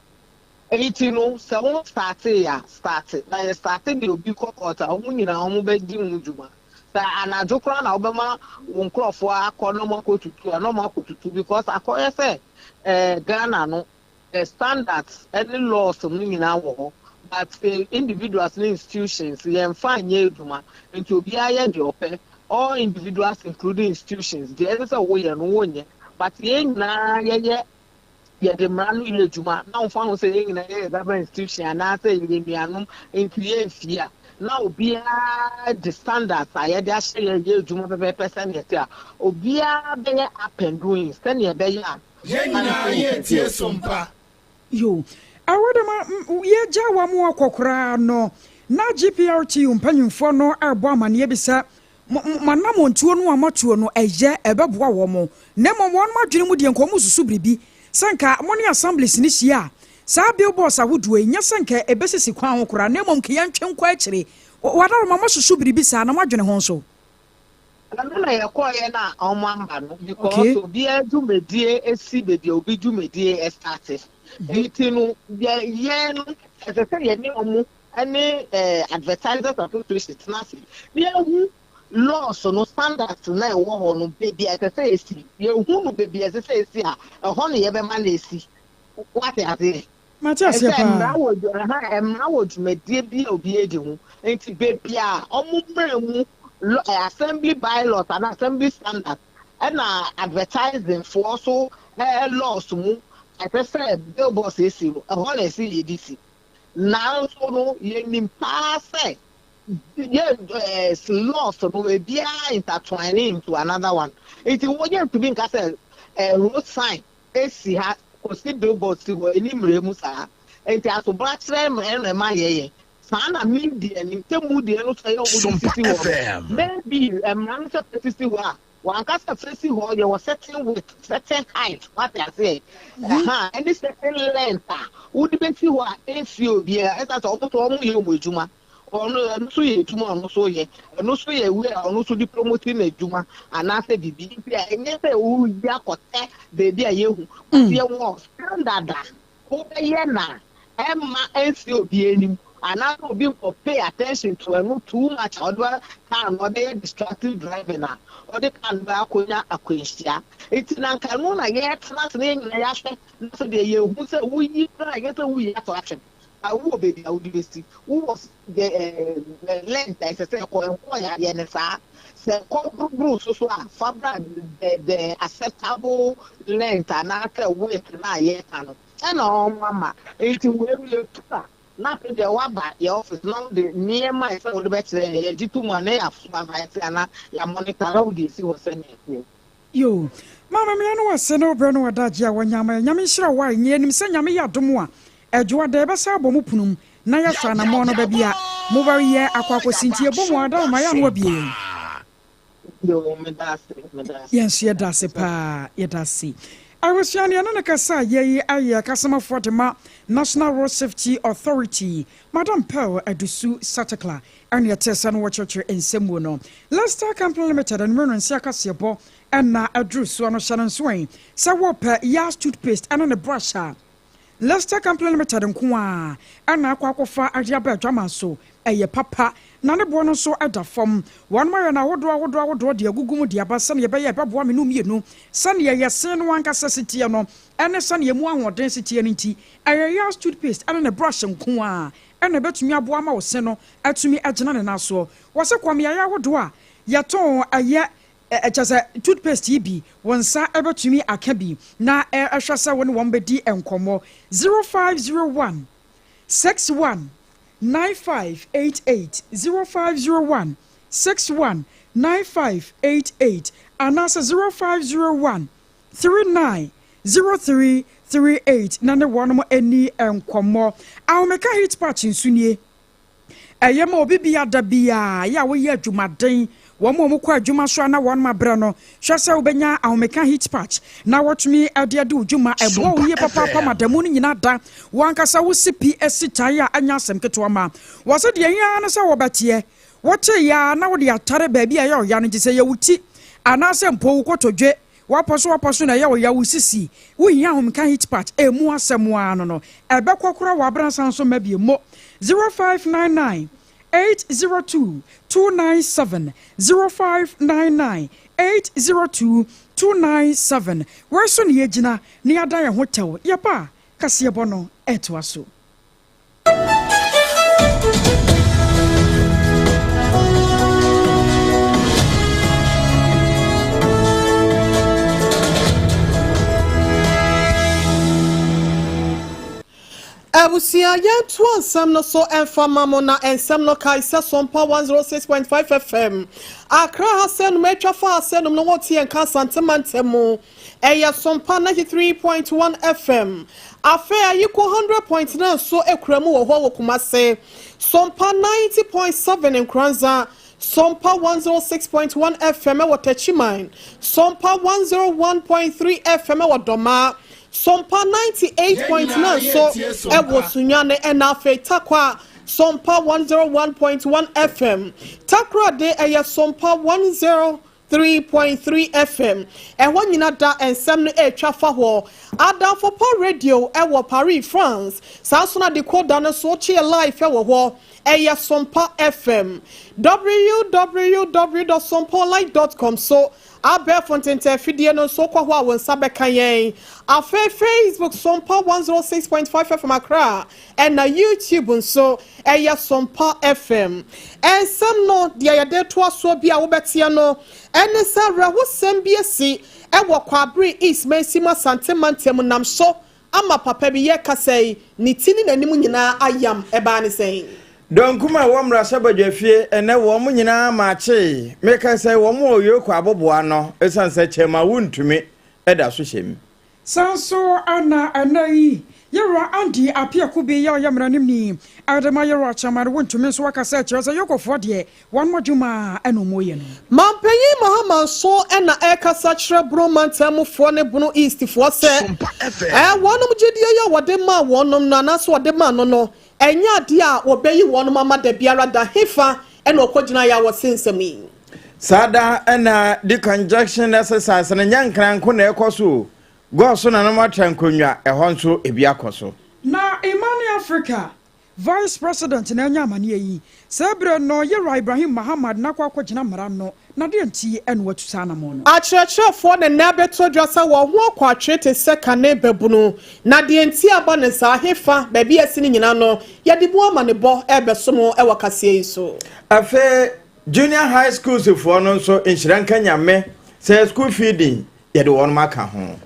Enti no sɛ wo startee a, starte. Na yɛ starte deɛ obi kɔ court a, wɔn nyinaa wɔn bɛdi ho dwuma. Sɛ anadwo koraa na wobɛma wo nkorɔfoɔ akɔ na wɔn akɔtutu a, na wɔn akɔtutu because akɔyɛ sɛ eh, Ghana no eh, standards ne laws no nyinaa wɔ hɔ but eh, individuals ne institutions yɛmfa nyɛ adwuma. Nti obiara yɛ deɛ ɔpɛ. All individuals including institutions, deɛ ɛsɛ sɛ woyɛ no wonyɛ. But yɛn nyinaa yɛyɛ yɛde mmara no yɛ adwuma na wɔmfa ho sɛ yɛn nyinaa yɛyɛ government institution anaasɛ yɛyɛ nuanom nti yɛmfie a na obiara de standards a yɛde ahyɛ yɛn yɛ adwuma pɛpɛɛpɛ sɛnea ɛte a obiara bɛyɛ up and doing sɛnea ɛbɛyɛ a Yɛn nyinaa yɛretie Sompa. Yo, ɛwɔ dɛm a, yɛgyaa wɔn akɔ koraa no, na GPRTU mpanyimfoɔ no rebɔ amanneɛ bi sɛ Mo, mo anammɔntuo no a moatuo no, ɛyɛ, ɛbɛboa wɔn. Na mmom wɔn adwene mu deɛ nka wɔresusu biribi, sɛ nka mo ne Assemblies no hyia a, saa billboards ahodoɔ yi, nyɛ sɛ nka ɛbɛsisi kwan ho koraa, na mmom nka yɛntwe nkɔ akyire. W'adaworoma, moasusu biribi saa na moadwene ho nso? Ɛno na yɛkɔeɛ no a wɔn amba no because obiara dwumadie si baabi a obi dwumadie starte. Nti no yɛ yɛn no ɛsɛ sɛ yɛne wɔn ne Advertisers Association tena ase na yɛhu laws no, standards no a ɛwɔ hɔ no, baabi a ɛsɛ sɛ esi. Yɛhu no baabi a ɛsɛ sɛ esi a, ɛhɔ na yɛbɛma no esi. Wate aseɛ? Mate aseɛ Ɛsɛ paa. mmara wɔ ɛha mmara wɔ dwumadie bi a obi adi ho. Nti baabi a wɔn mmara mu law- assembly bylaws anaa assembly standards ɛna advertising foɔ so laws mu ɛsɛ sɛ billboards esi no, ɛhɔ na ɛsɛ yɛde si. Nanso no, yɛnim paa sɛ yɛ ɛɛ laws no ebiara intertwine into another one. Nti wɔ yɛntumi nka sɛ ɛɛ road sign esi ha kɔsi billboard si hɔ ɛni mmerɛ mu saa. Nti asobrakyerɛ na ɛma yɛyɛ. Saa na media nim sɛ mu deɛ no sɛ yɛ wɔn de Sompa sisi hɔ no. FM. Maybe mmara no sɛ sisi hɔ a Wankasa fɛ si hɔ, yɛwɔ certain width, certain height, wate aseɛ, ɛha, ɛne certain length a wode bɛsi hɔ a ɛnsi obiara, ɛsan sɛ ɔmo nso ɔmo yɛ ɔmo adwuma, ɔno ɛno nso yɛ adwuma a ɔno nso yɛ, ɛno nso yɛ way a ɔno nso de promote n'adwuma anaasɛ biribi, nti a ɛnyɛ sɛ woyi akɔtɛ baabi a yɛhu, but yɛwɔ standard a wobɛyɛ na ɛmma ɛnsi obi anim anaasɛ obi nkɔ pay attention to ɛno too much a ɔde bɛ car no ɔbɛyɛ distracted driving a ɔde car no bɛ akɔnya akwanhyia. Nti na nka ɛno na yɛtena ase na yɛn nyinaa yɛahwɛ na sɛ deɛ yɛhu sɛ woyi koraa ɛnyɛ sɛ woyi ato atwene ba wowɔ baabi a wode bɛsi wowɔ the eh, length a ɛsɛ sɛ ɛkɔ ɛnkɔ yɛ ayɛ no saa sɛ ɛkɔ boroboro so so a fa bra the the acceptable length anaasɛ width na a yɛka no ɛna ɔmo ama nti wei no yɛtu a na afei deɛ waba yɛ office na wode nneɛma a ɛsɛ sɛ wode bɛkyerɛ yɛn yɛgye to mu a na yɛasupervise anaa yɛamonitor na wode esi hɔ sɛnea ɛteɛ. Yoo. Maame me ano ase ne wo brɛ ne w'adagye a wanya ama yɛn. Nyame nhyira wo ae. Yɛnim sɛ Nyame yɛ adom a, Adwoa da yɛbɛsan abɔ mo pono mu na yɛahwɛ anamɔn no baabi a mobɛyɛ akɔ akɔsi nti yɛbɔ mu ara ma yɛ ano abue yɛn. Yoo, meda ase, meda ase. Yɛn nso yɛda ase paa, yɛda ase. Abusua no yɛne no kasa a yɛyi ayɛ kasamafoɔ de ma National Road Safety Authority, Madam Pearl Adusu Satekla, ɛne ɛtee sɛ no wɔkyerɛkyerɛ nsɛm mu no. Lester Company Limited anwummerɛ no nse akaseɛbɔ ɛna aduru soɔ no hyɛ no nso ɛ sɛ wɔpɛ Yas toothpaste ɛne ne brush a Lester Company Limited nko ara na akɔ akɔfa de aba adwaman so. Ɛyɛ papa, na ne boɔ no nso da fam. Wɔnom ayɛ no ahodoɔ ahodoɔ ahodoɔ de agugu mu de aba sɛdeɛ ɛbɛyɛ a ɛbɛboa me no mmienu. Sɛdeɛ yɛse no ankasa si teɛ no ne sɛdeɛ emu ahoɔden si teɛ no nti, ɛyɛ Yaz toothpaste ne ne brush nko ara na ɛbɛtumi aboa ama wo se no atumi agyina ne nan soɔ. Wɔse kɔ mmeaeɛ ahodoɔ a yɛtɔn ɛyɛ. Kyerɛ sɛ, toothpaste yi bi, wo nsa bɛtumi aka bi na hwɛ sɛ wo ne wɔn bɛdi nkɔmmɔ. 0501 61 9588, 0501 61 9588 anaasɛ 0501 39 0338 na ne wɔn ani nkɔmmɔ. Ahomeka heat patch nso nie. Ɛyɛ ma obi bia da biara yɛ a woyɛ adwumaden, wɔn a wɔkɔ adwuma so a na wɔn abrɛ no, hwɛ sɛ wobɛnya ahomeka heat patch na wɔtumi de adi wo dwuma. Ɛboa wo yie papaapa ma da mu no nyinaa da. Wo ankasa wo si pi si tae a ɛnyɛ asɛm ketewa ma wɔ sɛ deɛ ɛhia ara ne sɛ wɔbɛteɛ. Woteeɛ ara na wode atare baabi a ɛyɛ ɔya no nti sɛ ɛyɛ wo ti anaasɛ mpo wo kotodwe W'apɔ so w'apɔ so na ɛyɛ wo ya, wo sisi, wo hia ahomka heat patch, ɛmu asɛm ara no no, ɛbɛkɔ koraa wɔ abransa nso mma bio mo 0599 802 297 0599 802 297 Wei so na yɛgyina na yɛadan yɛn ho tɛw, yɛba a kaseɛbɔ no ɛtoa so. Abusua, yɛntoa nsɛm no so mfa ma mo na nsɛm no kae sɛ Sompa 106.5 FM, Accra ha sɛnum atwa fa ha sɛnum no wɔte yɛn nka Asante mantam mu. Ɛyɛ Sompa 93.1 FM. Afei Ayiko 100.9 nso kura mu wɔ hɔ wɔ Kumase. Sompa 90.7 Nkoranza, Sompa 106.1 FM wɔ Techiman, Sompa 101.3 FM wɔ Dɔmaa, Sompa 98.9 nso wɔ Sunyani ɛna afei Tarkwa, Sompa 101.1 FM. Takoradi ɛyɛ Sompa 10. 3.3 FM, ɛhɔ nyina da nsɛm no retwa fa hɔ. Adamfo Pa Radio wɔ Paris, France, saa nso na decoder no nso wokye yɛ live wɔ hɔ, ɛyɛ Sompa FM. Www dot sompaonline dot com so abɛɛfo ntentɛnfidie no nso wokɔ hɔ a wo nsa bɛka yɛn. Afei Facebook Sompa 106.5 FM Accra Ɛna YouTube nso ɛyɛ Sompa FM. Nsɛm no deɛ yɛde retoa soɔ bi a wobɛteɛ no ɛne sɛ awerɛhosɛm bi asi ɛwɔ Kwaabere East Mansin mu Asante mantam nam so ama papa bi yɛrekasa yi ne ti ne n'anim nyinaa ayam ɛbaa ne sɛn? Dɔnkum a ɛwɔ mmarahyɛbadwafie ɛnnɛ wɔn nyinaa maakyee meka sɛ wɔn wɔ Oyoko aboboa ano ɛsiane sɛ kyɛm a wontumi da so hyɛ mu. Saa nso na ɛnnɛ yi, Yewura Andy Appiah Kubi yi a ɔyɛ mmaranimni de ma Yewura Chairman Wontumi nso aka sɛ kyerɛ sɛ Yokofoɔ deɛ wɔn adwuma na wɔyɛ no. Mampanyin Mahama nso na ɛrekasa kyerɛ Bono mantam mufoɔ ne Bono East foɔ sɛ wɔnom gyedie yi a wɔde maa wɔnom no anaasɛ wɔde maa no no ɛnyɛ adeɛ a wɔbɛyi wɔnom ama dabiara da. Hefa na ɔkɔgyinaeɛ a wɔse nsɛm yi? Saa da na decongestion exercise no nyɛ Nkran nko na ɛkɔ so o, Gɔɔ so na na wɔatra nkonnwa, ɛhɔ nso ebi akɔ so. Na Imani Africa Vice President na anya amaneɛ yi. Saa berɛ no Yewura Ibrahim Mahamad na akɔ akɔgyina mmara ano, na deɛ nti na watu saa anamɔn no. Akyerɛkyerɛfoɔ ne nnɛ abɛto dwa sɛ wɔn ho akɔ atwere te sɛ kane babunu, na deɛ nti a aba ne saa, hefa, baabi a asi no nyinaa no, yɛde mu amanebɔ rebɛsom wɔ kaseɛ yi so. Afei Junior High Schools foɔ no nso nhyira nka Nyame sɛ school feeding yɛde wɔnom aka ho.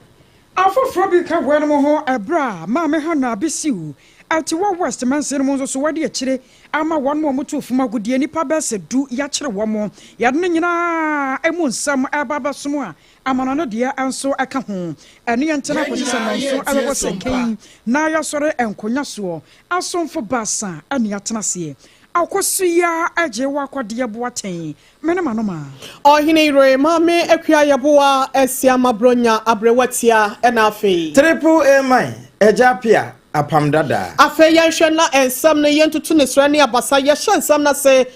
Afoforɔ bi ka weinom ho ɛberɛ a Maame Hannah Abisiw Atiwa West mansini no mu nso so wɔadi akyire ama wɔnom a wɔtu fam agudeɛ nnipa bɛyɛ sɛ du yɛakyere wɔn. Yɛde ne nyinaa ɛmu nsɛm ɛreba abɛsom a amanɔne deɛ nso ɛka ho. Ɛne yɛn ntena kɔsi sɛ nnɔnson ɛbɛbɔ sɛ kɛn na yɛasɔre nkonya soɔ. Asomfo baasa ɛne yɛatena aseɛ. Akosua agye wo akɔdeɛ boateng me ne m'anomaa. Ɔhene yere Maame Akua Yeboah Asiama Bronya Aberewa Tia ɛna afei. Triple A man Agya Appiah Apam Dadaa. Afei yɛnhwɛ na nsɛm no yɛntutu ne serɛ ne abasa yɛhyɛ nsɛm no ase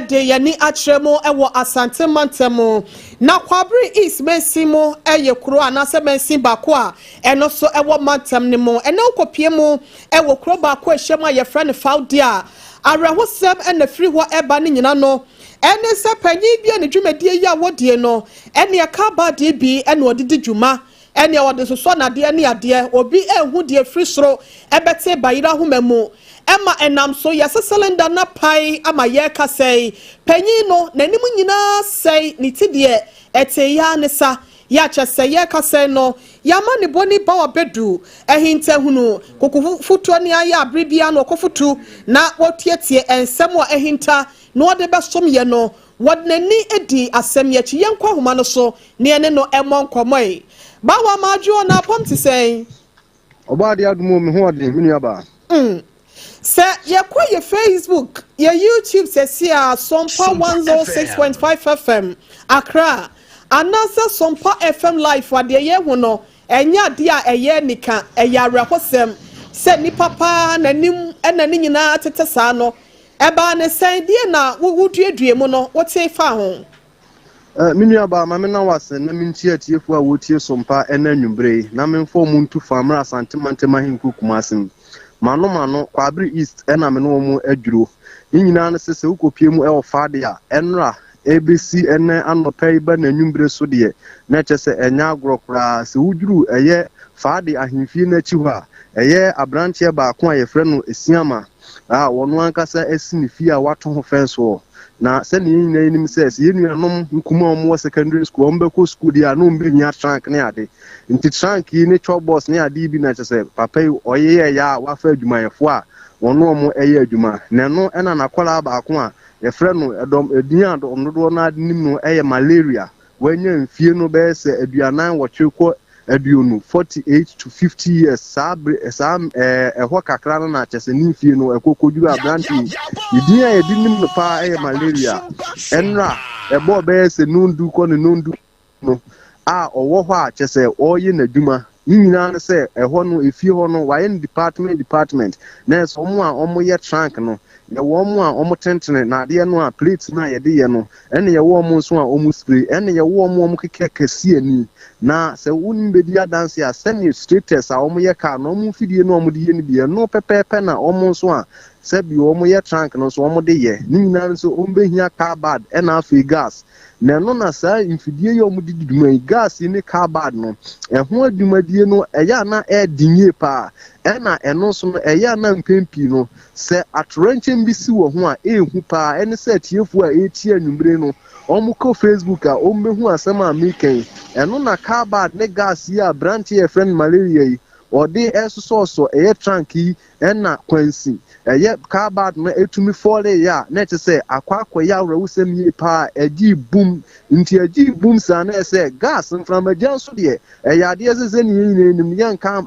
de yɛn ani akyerɛ mu wɔ Asante mantam mu. Na Kwaabere East mansin mu yɛ kuro anaasɛ mansin baako a ɛno nso ɛwɔ mantam no mu. Ɛnɛ wokɔpie mu wɔ kuro baako a ɛhyɛ mu a yɛfrɛ no Fawde a awerɛhosɛm na firi hɔ ɛba no nyina no ɛne sɛ panyin bi a ne dwumadie yi a wɔdie no ɛne ɛka abaadeɛ bi na ɔde di dwuma. Ɛneɛ wɔde sosɔ nnadeɛ ne adeɛ, obi nhu deɛ ɛfiri soro bɛte bayerɛ ahoma mu. Ɛma ɛnam so yɛse cylinder no apae ama yɛrekasa yi, panyin no n'anim nyinaa asɛe, ne ti deɛ ɛtee ara ne sa. Yɛ a kyerɛ sɛ yɛrekasa yi no, yɛama ne bɔne baw abedu ahintahunu, kokofotuo ne ayɛ a bere biara no ɔkɔfotu na wɔtietie nsɛm a ahinta na ɔde bɛsom yɛn no. Wɔde n'ani dii asɛm yi akyi. Yɛnkɔ ahoma no so na yɛne no mmɔ nkɔmmɔ ɛ. Bawa Madwo, n'apam te sɛn? Ɔbɔadeɛ adom o, me ho ɔden, me nua baa. Mm. Sɛ yɛkɔ yɛ Facebook, yɛ YouTube sɛsi a, Sompa 106.5 FM, Accra, anaasɛ Sompa FM Live a, deɛ yɛhu no, ɛnyɛ adeɛ a ɛyɛ anika, ɛyɛ awerɛhosɛm sɛ nipa paa n'anim na ne nyinaa tete saa no. Ɛbaa ne sɛn? Deɛ na woduadua mu no, wotee faa ho? Me nuabaa, ma menna wo ase na minkyia atiefo a wɔretie Sompa ɛnnɛ anwummere yi, na memfa wɔn ntu fa mmra Asante Mantam Ahenkuro Kumasi mu. M'ano m'ano, Kwaabere East na me ne wɔn adwuro. Ne nyinaa ne sɛ, sɛ wokɔpue mu wɔ Fade a, ɛnnora ɛrebɛsi ɛnnɛ anɔpa yi ba n'anwummere so deɛ, na ɛkyerɛ sɛ ɛnyɛ agorɔ koraa. Sɛ woduru ɛyɛ Fade ahemfie no akyi hɔ a, ɛyɛ aberanteɛ baako a yɛfrɛ no Asiamah a ɔno ankasa asi ne fie a wato ho fɛnse hɔ. Na sɛnea yɛn nyinaa nim sɛ, sɛ yɛn nuanom nkumaa a wɔwɔ secondary school a wɔbɛkɔ school deɛ a na wɔbɛhia trunk ne ade. Nti trunk yi ne chalk box ne ade yi bi na kyerɛ sɛ papa yi ɔyeyɛeɛ a wafa adwumayɛfoɔ a wɔne wɔn yɛ adwuma. Na ɛno na n'akwadaa baako a yɛfrɛ no ɛdɔm edin a dɔm dodoɔ no ara de nim no yɛ malaria. Wanya mfie no bɛyɛ sɛ 48 kɔ 20, 48 to 50 years, saa bere saa ɛɛ ɛhɔ kakra no na kyɛ sɛ ne mfie no ɛkɔ kɔduru aberante yi. Ne din a yɛde nim no paa yɛ malaria. Ɛnora ɛbɔɔ bɛyɛ sɛ nondu kɔ ne nondu no a ɔwɔ hɔ a kyɛ sɛ ɔreyɛ n'adwuma. Ne nyinaa ne sɛ ɛhɔ no efie hɔ no wɔayɛ no department department na ɛsɛ wɔn a wɔyɛ trunk no, yɛwɔ wɔn a wɔtentene nnadeɛ no a plate no a yɛde yɛ no, ɛna yɛwɔ wɔn nso a wɔn spray, ɛna yɛwɔ wɔn a wɔkeka kɛse ani. Na sɛ wonim bɛdi adanse a sɛdeɛ straighters a wɔyɛ car no wɔn mfidie no a wɔde yɛ no bi ɛno pɛpɛɛpɛ na wɔn nso a sɛbi wɔyɛ trunk no nso wɔde yɛ. Ne nyinaa nso wɔbɛhia car bad ɛna afei gas. Na ɛno na saa mfidie yi a wɔde di dwuma yi, gas yi ne carbide no, ɛho adwumadie no, ɛyɛ a na ɛyɛ den yie paa. Ɛna ɛno nso no, ɛyɛ a na mpɛn pii no, sɛ atoyerɛnkyɛm bi si wɔ ho a, ɛyɛ hu paa. Ɛne sɛ atiefoɔ a ɛretie anwummere no, wɔkɔ Facebook a, wɔbɛhu asɛm a mereka yi. Ɛno na carbide ne gas yi a aberanteɛ a yɛfrɛ no malaria yi, ɔde resosɔsosɔ ɛyɛ trunk yi Ɛna kwansi ɛyɛ car bad no ɛtumi fɔɔlee a na ɛkyɛ sɛ akɔ akɔyɛ awerɛhosɛm yie paa ɛgyee bum nti ɛgyee bum saa na ɛsɛ gas mframagya nso deɛ ɛyɛ adeɛ sɛ sɛdeɛ yɛn nyinaa nim yɛnka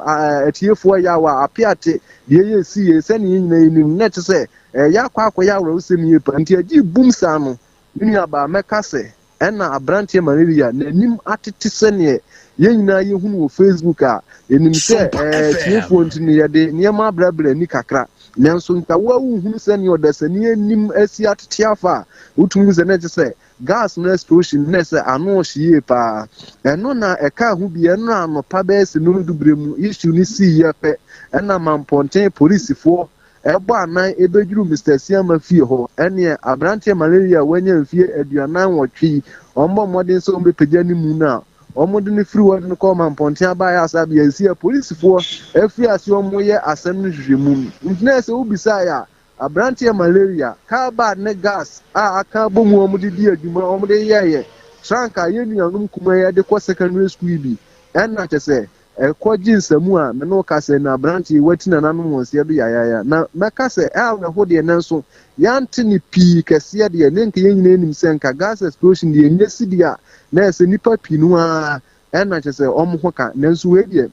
atiefoɔ yaw a apeate deɛ yɛ ɛsi yɛ sɛdeɛ yɛn nyinaa nim na ɛkyɛ sɛ ɛyɛ akɔ akɔyɛ awerɛhosɛm yie paa nti ɛgyee bum saa no me nuabaa mɛka sɛ Ɛna abranteɛ Malaria n'anim atete sɛdeɛ yɛn nyinaa yɛhunu wɔ Facebook a yɛnim sɛ ɛɛ tiefoɔ nti no yɛde nneɛma abrɛbrɛ ani kakra nanso nka wo a wohunu sɛdeɛ ɔdasani anim asi atete afa a wotumi hu sɛ na ɛkyɛ sɛ gas no explosion na ɛsɛ ano ɔhye yie paa ɛno na ɛka ho bi ɛno anɔpa bɛyɛ sɛ nondu berɛ mu issue no sii yɛ pɛ ɛna mampɔnten polisifoɔ Ɛbɔ anan ɛbɛduru Mister Asiamah fie hɔ, ɛneɛ aberanteɛ malaria a wanya mfeɛ 48 yi, wɔbɔ mmɔden sɛ wɔbɛpagya ne mu no a, wɔde no firi hɔ de no kɔ Mampɔnten abaeɛ asabea nsi a polisifoɔ afiri aseɛ wɔreyɛ asɛm no nhwehwɛmu. Nti na sɛ wobisaeɛ a, aberanteɛ malaria, carbide ne gas a aka abɔ mu a wɔde di adwuma, wɔde yɛeɛ trunk a yɛn nuanom nkumaa yi de kɔ secondary school yi bi, ɛna kyɛ sɛ Ɛkɔ gye nsamu a me ne wo kasa yi na aberanteɛ yi wati nananom wɔn seɛ do yayaaya. Na mɛka sɛ ɛawerɛho deɛ nanso yɛante no pii kɛseɛ deɛ ne nka yɛn nyinaa nim sɛ nka gas explosion deɛ ɛnyɛ si deɛ a na ɛsɛ nnipa pii no ara ɛna kyɛ sɛ wɔn ho ka nanso wei deɛ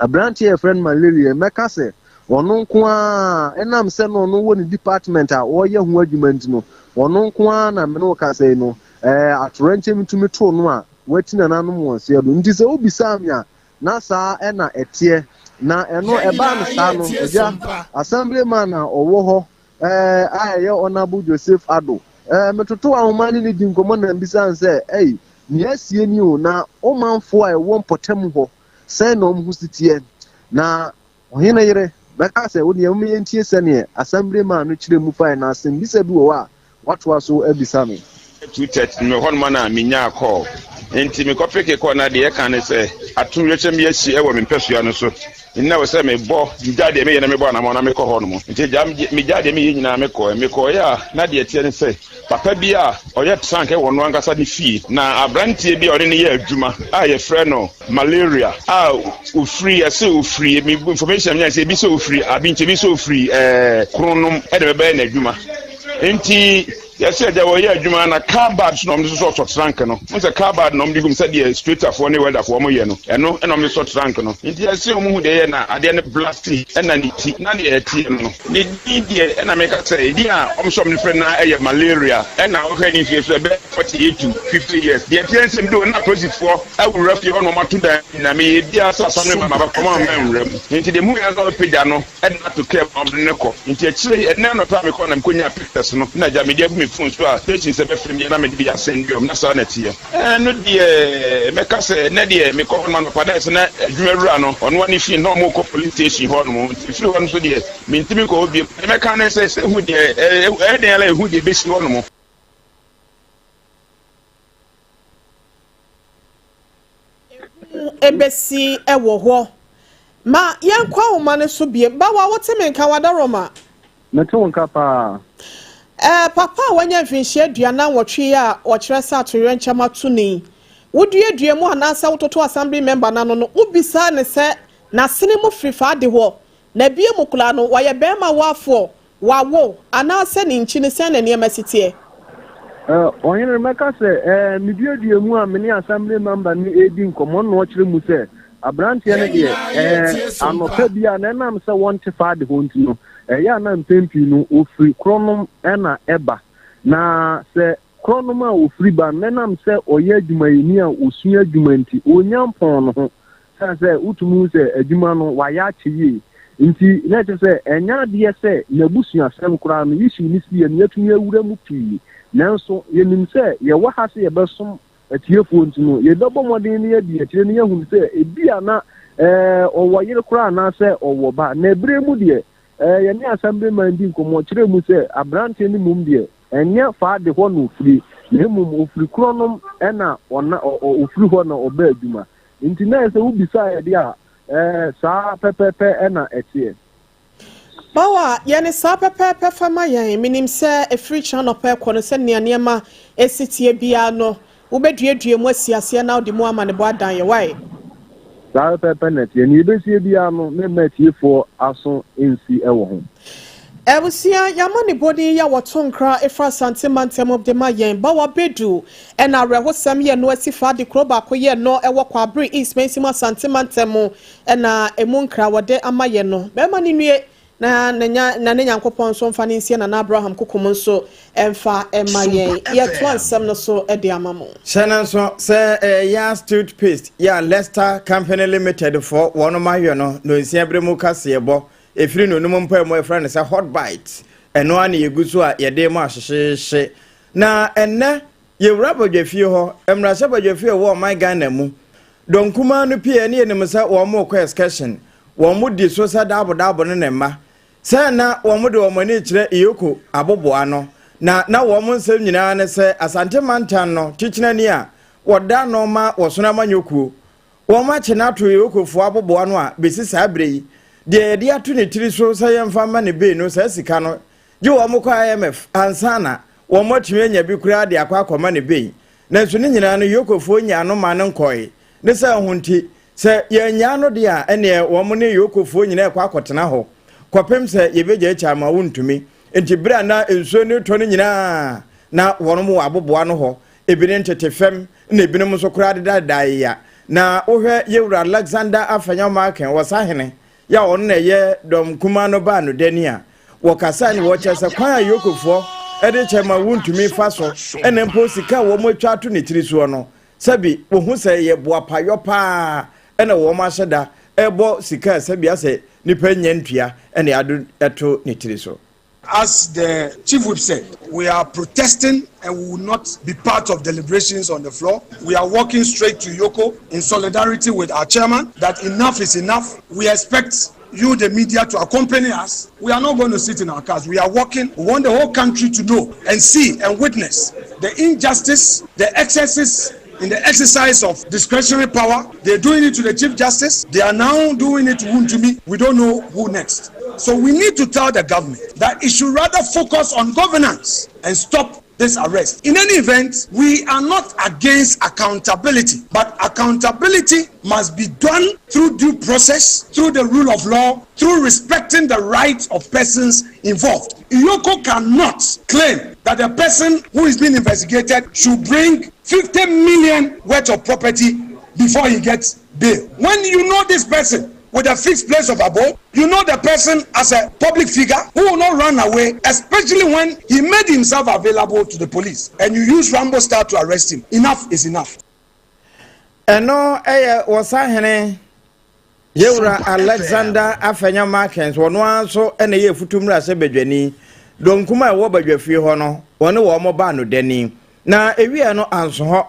aberanteɛ yɛfrɛ no malaria mɛka sɛ ɔno nko ara ɛnam sɛ no ɔno wɔ ne department a ɔreyɛ ho adwuma nti no ɔno nko ara na me ne wo kasa yi no ɛɛ atorɛnkyɛm tumi too no a Wati nananom wɔn seɛ do. Nti sɛ wobisaa me a, na saa na ɛteɛ. Na ɛno Yɛn ɛbaa no nyinaa saa no, yɛretie agya, Sompa. Assemblyman a ɔwɔ hɔ eh, a ɛyɛ Honourable Joseph Addo, eh, metotoo ahoma ne no dii nkɔmmɔ na mebisaa no sɛ, Ei, nea asie ni o, na wo manfoɔ a ɛwɔ mpɔtam hɔ, sɛn na wɔn ho si teɛ? Na Ɔhene yere bɛka sɛ, Wo deɛ, momma yɛntie sɛdeɛ Assemblyman no kyerɛ mu faeɛ, na asɛmmisa bi wɔ hɔ a watoa so abisa me. 2:30 no hɔnom na menyaa call. Nti mekɔ peke kɔɔ na deɛ ɛka ne sɛ atoyerɛkyɛm bi asi wɔ me mpasua no so. Nna ɛwɔ sɛ mebɔ, megyae deɛ meyɛ na mebɔ anamɔn na mekɔ hɔ nom. Nti agya, megyae deɛ meyɛ nyinaa mekɔɛ. Mekɔeɛ a, na deɛ ɛteɛ ne sɛ, papa bi a ɔyɛ trank wɔ ɔno ankasa ne fie, na aberanteɛ bi a ɔne no yɛ adwuma a yɛfrɛ no Malaria a ɔfiri, yɛse ɔfiri, me information a menyae sɛ ebi sɛ ɔfiri Abinkyɛ, ebi sɛ ɔfiri ɛɛ Kronom ɛna bɛbɛyɛ n'adwuma. Nti Yɛsɛ agya wɔyɛ adwuma na car bad so na wɔde sosɔ sɔ trunk no. Wohu sɛ car bad na wɔde gum sɛdeɛ straighterfoɔ ne welderfoɔ wɔyɛ no. Ɛno na wɔde sɔ trunk no. Nti yɛsɛ wɔn hu deɛ ɛyɛ na adeɛ no blasti ɛna ne ti na deɛ ɛteɛ no no. Ne din deɛ ɛna meka sɛ edin a wɔn sɛ wɔde frɛ no ara ɛyɛ malaria ɛna wohwɛ ne mfie so ɛbɛyɛ 48 to 50 years. Deɛ ɛteɛ ne sɛ medu hɔ no na apolisifoɔ awura fie hɔ na wɔato dan nyinaa. Meyɛ biara sɛ asam no maba fam a manwura mu. Nti deɛ mehuiɛ ara sɛ wɔapagya no. de no ato kaa mu na wɔde no kɔ. Nti akyire yi, ɛnnɛ anɔpa a mekɔɔ na mekɔnyaa pictures no, na agya mede agu me phone so a station sɛ bɛfrɛ me a na mede bi asɛnde wɔn, na saa na ɛteɛ. Ɛno deɛ mɛka sɛ ɛnnɛ deɛ mekɔ hɔnom anɔpa na ayɛ sɛ na adwuma wura no ɔno ara ne fie na wɔrekɔ police station hɔnom, nti mefiri hɔ no nso deɛ mentumi nkɔ hɔ bio. Deɛ mɛka ne sɛ, sɛ ehu deɛ ɛyɛ dɛn ara a ehu deɛ ɛbɛsi hɔnom. Ehu bɛsi wɔ hɔ. Ma yɛnkɔ ahoma no so biem. Bawa, wote me nka, Wadaroma? Mete wo nka paa. Eh, papa a wanya mfinhyia 48 yi a wɔkyerɛ sɛ atoyerɛnkyɛm ato no yi, woduadua mu anaasɛ wototo assembly member no ano no, wobisaa no sɛ n'asene mu firi fa ade hɔ, na bie mu koraa no, wɔyɛ barima wafoɔ Wawo, anaasɛ ne nkyi no, sɛn na nneɛma si teɛ? Ɔhene, mɛka sɛ, meduadua mu a me ne assembly member no redi nkɔmmɔ no na ɔkyerɛ mu sɛ aberanteɛ no deɛ, anɔpa bi a na ɛnam sɛ wɔnte faade hɔ nti no, ɛyɛ a na mpɛn pii no ɔfiri korɔnom na ɛba. Na sɛ korɔnom a ɔfiri ba no, na ɛnam sɛ ɔyɛ adwumayɛni a ɔsua adwuma nti, ɔnya mpɔn no ho. Esiane sɛ wotumi hu sɛ adwuma no wayɛ akyɛ yie nti, na ɛkyerɛ sɛ ɛnyɛ adeɛ sɛ n'abusuasɛm koraa no, issue no siiɛ no, yɛatumi awura mu pii. Nanso yɛnim sɛ yɛwɔ ha sɛ yɛbɛsom atiefoɔ nti no, yɛbɛbɔ mmɔden na yɛadi akyire na yɛahunu sɛ ebia na ɔwɔ yere koraa anaasɛ ɔwɔ ba. Na ɛberɛ mu deɛ, yɛne Assemblyman di nkɔmmɔ, ɔkyerɛɛ mu sɛ aberanteɛ no mmom deɛ, ɛnyɛ Faade hɔ na ɔfiri, na mmom ɔfiri Korɔnom na ɔna, ɔfiri hɔ na ɔba adwuma. Nti na ɛsɛ wobisaeɛ deɛ a, ɛɛ, saa pɛpɛɛpɛ na ɛteɛ. Bawa, yɛ no saa pɛpɛɛpɛ fa ma yɛn. Menim sɛ ɛfiri kyena anɔpa rekɔ no, sɛnea nneɛma si teɛ biara no, wobɛduadua mu asi aseɛ na wode mu amanebɔ adan yɛn. Wae? Saa pɛpɛɛpɛ na ɛteɛ. Nea ɛbɛsie biara no, meremma atiefoɔ aso nsi wɔ ho. Abusua, yɛn amanebɔni yi a wɔto nkra firi Asante mantam de ma yɛn, Bawa Bedu, Ɛna awerɛhosɛm yɛ no asi fa de kuro baako yɛ no ɛwɔ Kwaabere East Mansin mu Asante mantam mu ɛna ɛmu nkra wɔde ama yɛ no bɛrima no nnue na na na ne Nyankopɔn nso mfa no nsie Nana Abraham kokom nso ɛmfa ɛma yɛn yɛtoa nsɛm no so de ama mo. Hyɛ no nso sɛ ɛyɛ Yas Toothpaste yɛ a Lester Company Limited foɔ wɔnom ayɔ no nonsia berɛ mu kaseɛbɔ ɛfiri nonum mpaemu a yɛfrɛ no sɛ Hot Bite ɛno ara na yɛgu so a yɛde ma ahyehyehye Na ɛnnɛ, yɛwura badwafie hɔ, mmarahyɛ badwafie a ɛwɔ ɔman Ghana mu. Dɔm kumaa no pii ɛne yɛnim sɛ wɔn rekɔ excursion. Wɔn di so sɛ daabo daabo ne ne mma. Sɛ na wɔn de wɔn ani rekyerɛ Iyoko aboboano. Na na wɔn nsɛm nyinaa ne sɛ Asante mantam no kyekyerani a wɔda ano ma wɔsono amanyɔkuo. Wɔn akye no ato Iyokofoɔ aboboano a bɛsi saa berɛ yi, deɛ yɛde ato ne tiri so sɛ yɛmfa mma no bei no saa sika no gye wɔn kɔ IMF ansa na wɔn atumi anya bi koraa de akɔ akɔma no bei. Nanso ne nyinaa no Yokofoɔ nyaa no maa no nkɔe. Ne saa ho nti, sɛ yɛannyaa no deɛ a, ɛnneɛ wɔn ne Yokofoɔ nyinaa rekɔ akɔtena hɔ kɔpem sɛ yɛbɛgyaagyaa ma wontumi. Enti berɛ a na nsuo no retɔ no nyinaa na wɔn wɔ aboboa no hɔ, ebinom tete fam na ebinom nso koraa dedadeda ayea. Na wohwɛ Yewura Alexander Afenyo-Markin, ɔsahene, yɛ a ɔno na ɛyɛ dɔm kumaa no baa no dani a, wɔkasae na wɔkyerɛ sɛ kwan a Yokofoɔ de kyɛ ma wontumi fa so na mpo sika a wɔatwa ato ne tiri soɔ no, sɛbi wɔhu sɛ ɛyɛ boapayɔ paa na wɔn ahyɛ da ɛbɔ sika a sɛbi asɛ nipa nnya ntua na ado ɛto ne tiri so. As the chief whip said, we are protesting and we will not be part of deliberations on the floor. We are walking straight to Yoko in solidarity with our chairman that enough is enough. We expect you, the media, to accompany us. We are not going to sit in our cars. We are walking. We want the whole country to know and see and witness the injustice, the excesses, in the exercise of discretionary power. They're doing it to the Chief Justice. They are now doing it to Wontumi. We don't know who next. So we need to tell the government that it should rather focus on governance and stop this arrest. In any event, we are not against accountability, but accountability must be done through due process, through the rule of law, through respecting the rights of persons involved. EOCO cannot claim that the person who is being investigated should bring 50 million worth of property before he gets bail. When you know this person with a fixed place of abode, you know the person as a public figure who will not run away, especially when he made himself available to the police and you use Rambo style to arrest him. Enough is enough. Ɛno yɛ Ɔsahene Yewura Alexander Afenya Markins, ɔno ara nso na ɛyɛ Afutu Mmarahyɛbadwani. Dɔnkum a ɛwɔ badwafie hɔ no, wɔne wɔn baa no dani. Na ɛwieɛ no anso hɔ.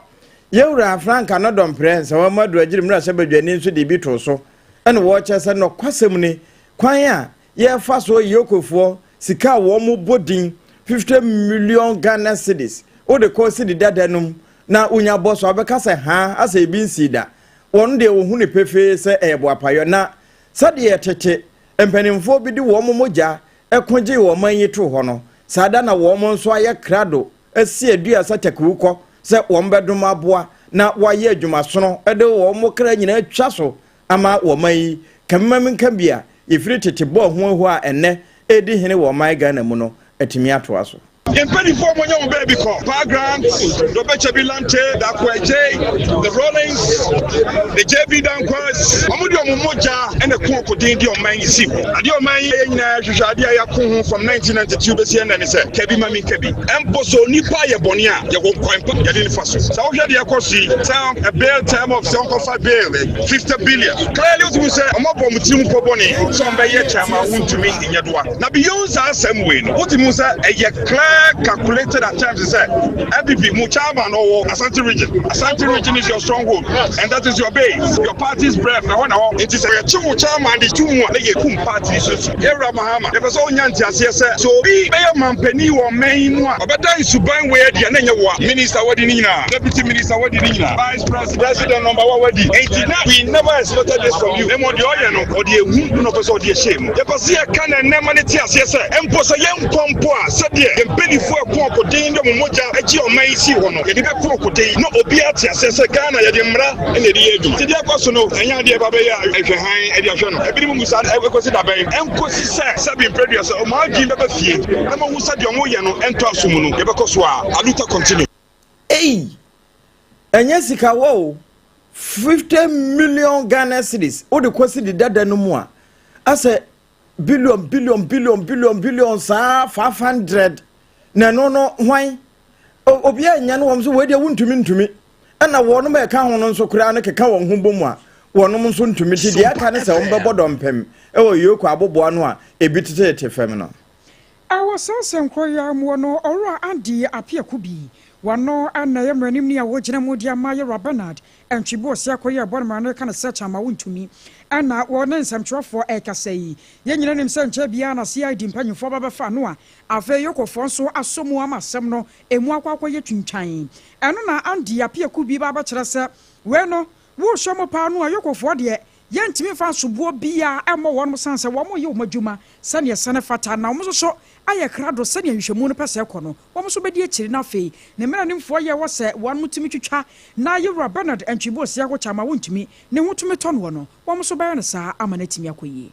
Yewura Frank Anodɔmprɛ, Nsawam Aduagyiri Mmarahyɛbadwani nso de bi too so. Ɛna wɔkyerɛ sɛ nɔkwasɛm ni, kwan a yɛfa so Yokofoɔ sika a wɔn bɔ din 50 million Ghana cedis wode kɔ cedi dada no mu na wonya bɔ so a wobɛka sɛ haa asɛ ebi nsii da. Wɔn deɛ wɔhu no pefee sɛ ɛyɛ boapayɔ na sɛdeɛ tete mpanimfoɔ bi de wɔn mogya ko gyee wɔn man yi too hɔ no, saa da na wɔn nso ayɛ krado asi adua sɛ takuwukɔ sɛ wɔbɛdom aboa na wɔayɛ adwumasono de wɔn kra nyinaa atwa so ama wɔn man yi kamimamenka bi a yɛfiri tete bɔɔ ho ahu a ɛnnɛ ɛredi hene wɔ ɔman Ghana mu no atumi atoa so. Yɛn mpanyinfoɔ a wɔanya wɔn baabi kɔ, Paa Grant, Dobechebi Lamptey, Darko Adjei, The Rawlings, The JB Danquahs, wɔn de wɔn mogya na ɛko ɔkoden de ɔman yi sii hɔ. Adeɛ ɔman yi yɛ nyinaa hwehwɛ adeɛ a yɛako ho from 1992 bɛsi ɛnnɛ ne sɛ, ka bi ma menka bi. Mpo sɛ onipa ayɛ bɔne a, yɛwɔ kwan pa yɛde no fa so. Sɛ wohwɛ deɛ ɛkɔ so yi, sɛ a bail term of sɛ ɔnkɔfa bail 50 billion. Clearly wotumi sɛ wɔabɔ wɔn tirim pɔ bɔne sɛ wɔbɛyɛ kyɛ ama wontumi nyɛ doa. Na beyond saa asɛm wei no, wotumi hu sɛ ɛyɛ clear calculated attempt sɛ NPP mu chairman ɔwɔ Ashanti region. Ashanti region is your stronghold and that is your base, your party's breath, ɛhɔ na hɔ. Nti sɛ yɛkye wo chairman de to mu a, na yɛkum party no so. Yɛwura Mahama, yɛpɛ sɛ wonya nteaseɛ sɛ, sɛ obi bɛyɛ manpanin wɔ ɔman yi mu a, ɔbɛda nsuban wei adi a, na ɛnyɛ wo a. Minister wadi ne nyinaa, Deputy Minister wadi ne nyinaa, Vice President, President number one wadi. Enti na we never expected this from you. Na mmom deɛ ɔyɛ no, ɔde ehu na ɔpɛ sɛ ɔde ɛhyɛ mu. Yɛpɛ sɛ yɛka no ɛnnɛ ma no te aseɛ sɛ, mpo sɛ yɛnkɔ mpo a, sɛdeɛ yɛn mpanimfoɔ ɛko ɔkoden de wɔn mogya gye ɔman yi sii hɔ no, yɛde bɛko ɔkoden na obiara te aseɛ sɛ Ghana yɛde mmara na yɛde yɛ adwuma. Nti deɛ ɛkɔ so no, ɛnyɛ adeɛ ɛba bɛyɛ a ɛhwɛ hann de ahwɛ no. Ebinom bisa no, ɛkɔsi da bɛn? Ɛnkɔsi sɛ, sɛbe mprɛdua sɛ wɔn adwene bɛba fie na wɔahu sɛ deɛ wɔyɛ no ntɔ aso mu no, yɛbɛkɔ so a. Aluta continue. Ei! Ɛnyɛ sika wɔ o, 50 million Ghana cedis wode kɔ cedi dada no mu a, asɛ billion billion billion billion billion saa 500 na ɛno no hwan? Obiara nya no wɔn so wei deɛ wontumi ntumi. Ɛna wɔnom a ɛka ho no nso koraa no keka wɔn ho bɔ mu a wɔnom nso ntumi ti deɛ aka ne sɛ wɔn bɛbɔ dɔmpem ɛwɔ Yoko aboboa no a ebi teteete fam no. Ɛwɔ saa sɛnkorɔ yi ara muɔ no, Ɔwura Andy Appiah Kubi, wano na ɛyɛ mmaranimni a ɔgyina mu de ama Yɛwura Bernard Antwi Bosia kɔyɛɛ bɔne mmara no reka no sɛ Kyama wontumi ɛna wɔne nsɛmtwerɛfoɔ ɛrekasa yi. Yɛn nyinaa nim sɛ nkyɛɛ biara na CID mpanyinfoɔ ba bɛfa ano a afei Yokofoɔ nso asɔ mu ama asɛm no ɛmu akɔ akɔyɛ twintwan. Ɛno na Andy Appiah Kubi ba abɛkyerɛ sɛ wei no wohwɛ mu paa no a Yokofoɔ deɛ Yɛntumi mfa nsoboɔ biara mmɔ wɔn sane sɛ wɔreyɛ wɔn adwuma sɛdeɛ ɛsɛ ne fata na wɔn nso so ayɛ krado sɛdeɛ nhwehwɛmu no pɛ sɛ ɛkɔ no, wɔn nso bɛdi akyire na afei ne mmaranimfoɔ yɛ wɔ sɛ wɔn tumi twitwa na Yewura Bernard Antwi Boasiako Kyama wontumi ne ho tumi tɔ noɔ no, wɔn nso bɛyɛ no saa ama no atumi akɔ yie.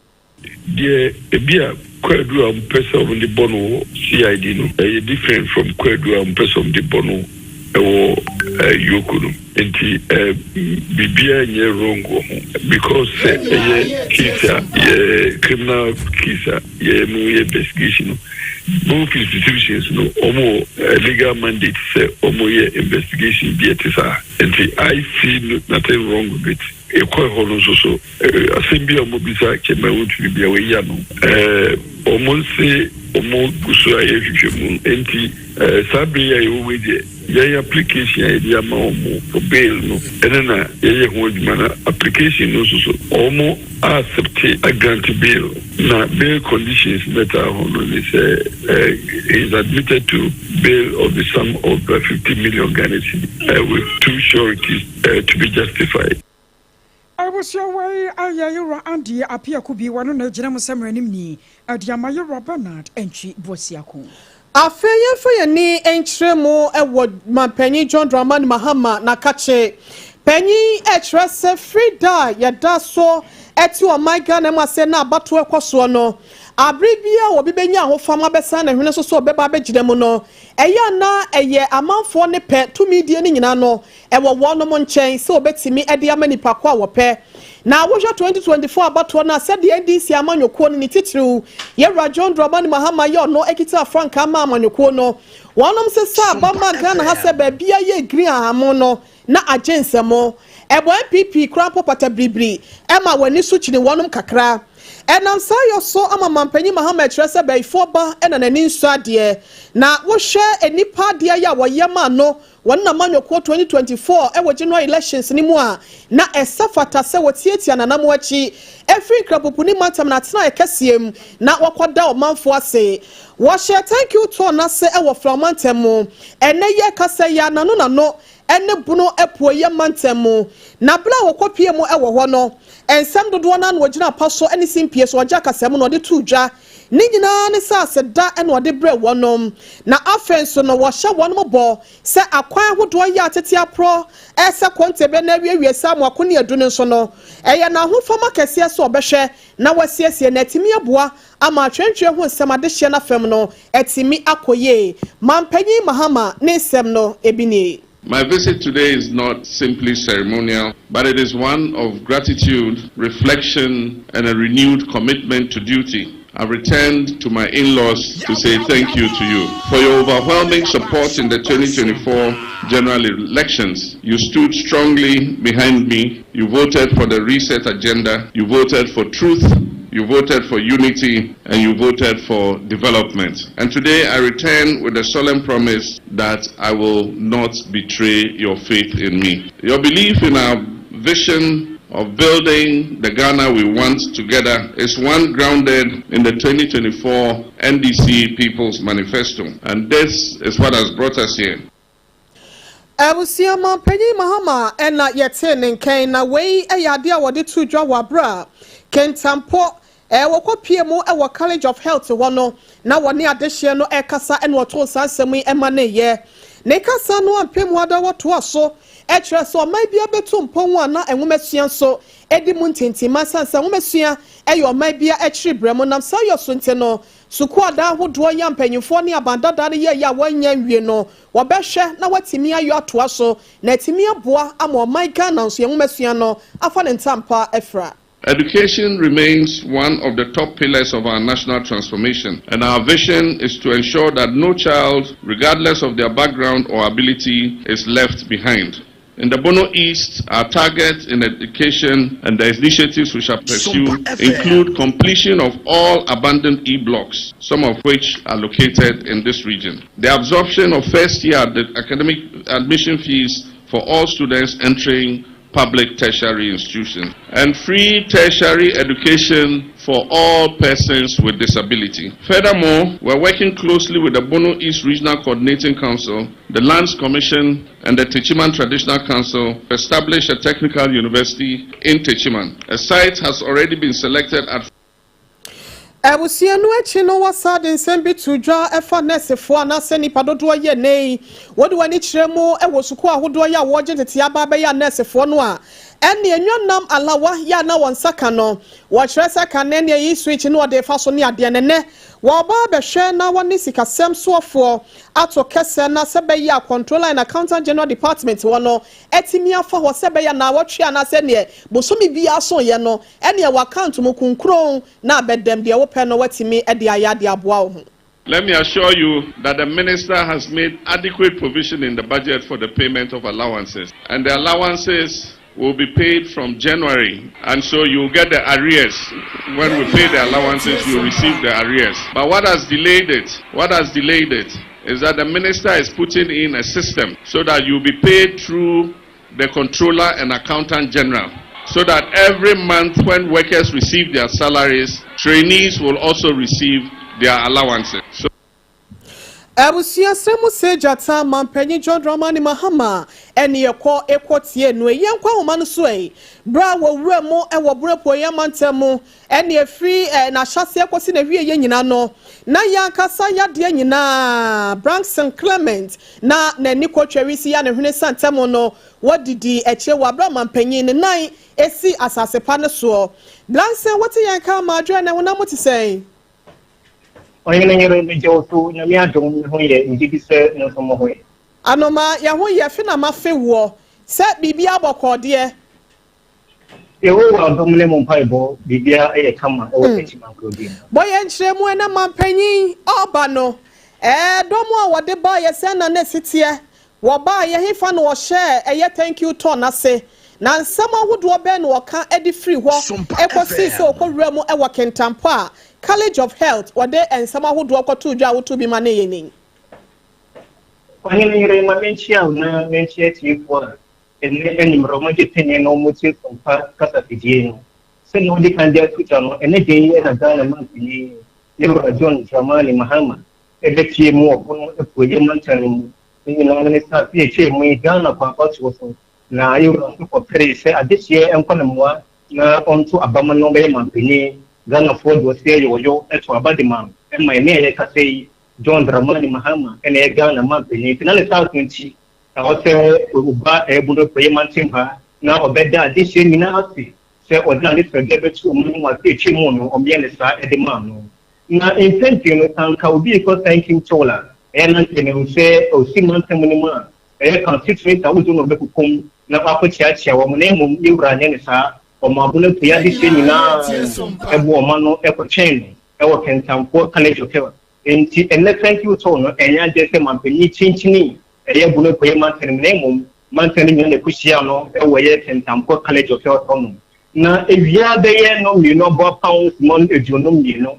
Deɛ ebia kwaadu a wɔpɛ sɛ wɔde bɔ no wɔ CID no ɛyɛ different from kwaadu a wɔpɛ sɛ wɔde bɔ no wɔ Yoko no nti biribiara nyɛ wrong wɔ ho because sɛ ɛyɛ case a yɛ criminal case a yɛ mu yɛ investigation no both institutions no wɔn wɔ legal mandate sɛ wɔn yɛ investigation bi ɛte saa nti I see nothing wrong with it. Yɛkɔɛ hɔ no nso so, asɛm bi a wɔbisa kyɛ ma wontumi bia wɔayi ano. Wɔn se wɔn gu so a yɛhwehwɛ mu. Enti saa bere yi a yɛwɔ mu yi deɛ, yɛn application a yɛde ama wɔn for bail no, ɛno na yɛyɛ ho adwuma. Na application no nso so, wɔn accept agrant bail. Na bail conditions no ɛtaa ho no ne sɛ he is admitted to bail of the sum of 50 million Ghana cedi with two. sureties to be justified. Abusua wei ayɛ Yewura Andy Appiah Kubi wɔno na ɛgyina mu sɛ mmaranimni de ama Yewura Bernard Antwi Boasiako. Afei yɛmfa yɛn ani nkyerɛ mu wɔ Manpanyin John Dramani Mahama n'akakye panyin ɛkyerɛ sɛ firi da a yɛda so te ɔman Ghana mu ase na abatoɔ ɛkɔ soɔ no, abere biara a obi bɛnya ahofama bɛsan ne hwene so sɛ ɔbɛba abɛgyina mu no, ɛyɛ a na ɛyɛ amanfoɔ ne pɛ, tumidie no nyinaa no ɛwɔ wɔnom nkyɛn sɛ wɔbɛtumi de ama nipa ko a wɔpɛ. Na wohwɛ 2024 abatoɔ no a, sɛdeɛ NDC amanyɔkuo no, ne titiriw Yɛwura John Dramani Mahama yɛ ɔno ɛkita frankaa ma amanyɔkuo no, wɔnom sesaa aba maa Ghana ha sɛ baabia yɛ green ahahammono no na agye nsɛmo. Ɛbɔ NPP koraa mpo pata biribiri ɛma wɔn ani so kyini wɔnom kakra. Ɛnam saa yɔ so ama Mampanyin Mahama ɛkyerɛ sɛ bayifoɔ ba na n'ani nsɔ adeɛ. Na wohwɛ nnipa adeɛ yɛ a wɔyɛ maa no Wɔn n'amanyɔkuo 2024 wɔ general elections no mu a na ɛsɛ fata sɛ wɔtiatia Nana mo akyi firi Nkrapopuni mantam no atenaeɛ kɛseɛ mu na wɔkɔda ɔmanfoɔ ase. Wɔhyɛɛ Thank you tour no ase wɔ Flao mantam mu. Ɛnnɛ yi ɛkasa yi ara Nano Nano ne Bono apueeɛ mantam mu. Na berɛ a wɔkɔpuee mu wɔ hɔ no, nsɛm dodoɔ no ara na wɔgyina pa so ne simpie so ɔgye akasamu na ɔde too dwa. Ne nyinaa ne sɛ aseda na ɔde brɛ wɔnom. Na afei nso no wɔhyɛ wɔnom bɔ sɛ akwan ahodoɔ yi a tete aporɔ ɛsɛ kɔntebe na awiewie sɛ amoako ne adu no nso no, ɛyɛ n'ahofama kɛseɛ sɛ ɔbɛhwɛ na wasiesie na atumi aboa ama atwentweɛ ho nsɛm adehyeɛ no afam no atumi akɔ yie. Mampanyin Mahama ne nsɛm no bi nie. My visit today is not simply ceremonial, but it is one of gratitude, reflection, and a renewed commitment to duty. I've returned to my in-laws to say thank you to you for your overwhelming support in the 2024 general elections. You stood strongly behind me. You voted for the reset agenda. You voted for truth. You voted for unity and you voted for development. And today I return with a solemn promise that I will not betray your faith in me. Your belief in our vision of building the Ghana we want together is one grounded in the 2024 NDC People's Manifesto. And this is what has brought us here. Abusua Manpanyin Mahama na yɛtee ne nkan na wei yɛ adeɛ a wɔde too dwa wɔ aberɛ a Kintampo wɔkɔpie mu wɔ College of Health hɔ no na wɔne adehyeɛ no rekasa na ɔtoo saa nsɛm yi maneeɛ. Ne kasa no ampɛ mu ada wɔtoa so kyerɛɛ sɛ ɔman biara bɛtu mpɔn a na nwomasua nso di mu ntintimma ɛsiane sɛ nwomasua yɛ ɔman biara akyiri berɛ mu nam saa yɔ so nti no sukuu adan ahodoɔ yi a mpanyinfoɔ ne aban dada no yɛeɛ a wɔannya nwie no Wɔbɛhwɛ na wɔatumi ayɔ atoa so na atumi aboa ama ɔman Ghana nso yɛn nwomasua no afa ne ntampa afira. Education remains one of the top pillars of our national transformation, and our vision is to ensure that no child, regardless of their background or ability, is left behind. In the Bono East, our target in education and the initiatives we shall pursue include completion of all abandoned E-blocks, some of which are located in this region. The absorption of first-year academic admission fees for all students entering public tertiary institutions, and free tertiary education for all persons with disability. Furthermore, we're working closely with the Bono East Regional Coordinating Council, the Lands Commission, and the Techiman Traditional Council to establish a technical university in Techiman. A site has already been selected at Abusua no akyi no, wɔsan de nsɛm bi too dwa ɛfa nɛɛsefoɔ anaasɛ nnipa dodoɔ yɛ nnɛ yi. Wɔde wɔn ani kyerɛ mu wɔ sukuu ahodoɔ yi a wɔregye ntetee aba abɛyɛ anɛɛsefoɔ no a, ɛnneɛ nnwannam alawa yɛ a na wɔn nsa ka no. Wɔkyerɛ sɛ kane neɛ yi switch no wɔde fa so ne adeɛ no nnɛ wɔreba abɛhwɛ na wɔne sikasɛm soɔfoɔ ato kɛsɛ na sɛ bɛyɛ a Controller and Accountant General Department hɔ no atumi afa hɔ sɛ bɛyɛ naawɔtwe anaasɛ neɛ bosome biara soeɛ no ɛneɛ wɔ account mu kunkuron na abɛdɛm deɛ wopɛ no woatumi de ayɛ adeɛ aboa wo ho. Let me assure you that the minister has made adequate provision in the budget for the payment of allowances, and the allowances will be paid from January, and so you get the arrears. When we pay the allowances, you receive the arrears. But what has delayed it? What has delayed it is that the minister is putting in a system so that you'll be paid through the controller and accountant general so that every month when workers receive their salaries, trainees will also receive their allowances. So. Abusua srɛ mu sɛ gyata Mampanyin John Dramani Mahama ɛne yɛkɔ ekɔ tie no ei yɛnkɔ ahoma no so ei Berɛ a wɔwura mu wɔ Bono Apueeɛ mantam mu ɛne ɛfiri n'ahyɛaseɛ kɔsi n'awieɛ nyina no na yɛn ankasa yadeɛ nyinaa Brankson Clement na n'ani kɔ twɛre si ya ne hwene santam no wɔdidi akyire wɔ aberɛ a mampanyin ne nan si asase pa no soɔ. Blankson wote yɛn ka ama adwerɛ na honam mu te sɛn? Ɔhene yere, megye wo so, Nyame adom, me ho yɛ, megye di sɛ mo nso mo ho yɛ. Anoma, yɛn ho yɛ, fe na mafe woɔ, sɛ biribiara bɔkɔɔ deɛ. Yehowa adom ne mo mpaebɔ, biribiara yɛ kama wɔ Techiman kurodua mu. Bɔ yɛn nkyerɛmu ɛnɛ mampanyin ɔɔba no, ɛɛ dɔm a wɔde baeɛ sɛn na na ɛsi teɛ? Wɔbaeɛ hefa na wɔhyɛɛ ɛyɛ thank you tour no ase? Na nsɛm ahodoɔ bɛn na wɔka de firii hɔ kɔsii sɛ wɔkɔwuraa mu wɔ Kintampo a College of Health wɔde nsɛm ahodoɔ kɔtoo dwa a wotoo bi ma ne yɛ ni? Ɔhene yere, ma menkyia wo na menkyia atiefoɔ a ɛnnɛ anwummerɛ wɔagye tene na wɔretie Sompa kasafidie no. Sɛdeɛ wodi kan de ato dwa no, ɛnnɛ da yi na Ghana manpanin, Yɛwura John Dramani Mahama bɛpue mu wɔ Bono Apueeɛ mantam no mu. Ne nyinaa ne sɛ afe a ɛtwaam yi Ghana kɔ abatoɔ so na Yɛwura nso kɔperee sɛ adehyeɛ nkɔ no mmoa na ɔnto aba ma no ɔbɛyɛ manpanin. Ghanafoɔ de ɔseɛ yɔɔyɔ to aba de ma no ma ɛnnɛ a yɛrekasa yi John Dramani Mahama na ɛyɛ Ghana manpanin. Nti na ne saso nti na ɔsɛ ɔba ɛyɛ Bono Apueeɛ mantam ha na ɔbɛda adehyeɛ nyinaa ase sɛ ɔde n'adesrɛdeɛ bɛto wɔn anim afe a ɛtwaam mu no ɔyɛ no saa de maa no. Na mpɛn pii no, sɛ anka obi rekɔ Thank Toll a, ɛyɛ na anka yɛnim sɛ ɔsi mantam no mu a, ɛyɛ constituency ahodoɔ na ɔbɛkokɔ mu na wakɔkyeakyea wɔn, na mmom yɛn wura anyɛ no saa. Ɔmaa Bono Apueeɛ adehyeɛ nyinaa boa ɔma no kɔtwɛn no wɔ Kentamfoɔ College Hotel. Enti ɛnnɛ Thank You Toll no, ɛnyɛ adeɛ sɛ manpanin kyinkyinii ɛyɛ Bono Apueeɛ mantam no mu, na mmom mantam no nyinaa na ɛkɔhyiaa no wɔ ɛyɛ Kentamfoɔ College Hotel hɔnom. Na awia bɛyɛ nnɔnmienu aboapɔn simma 52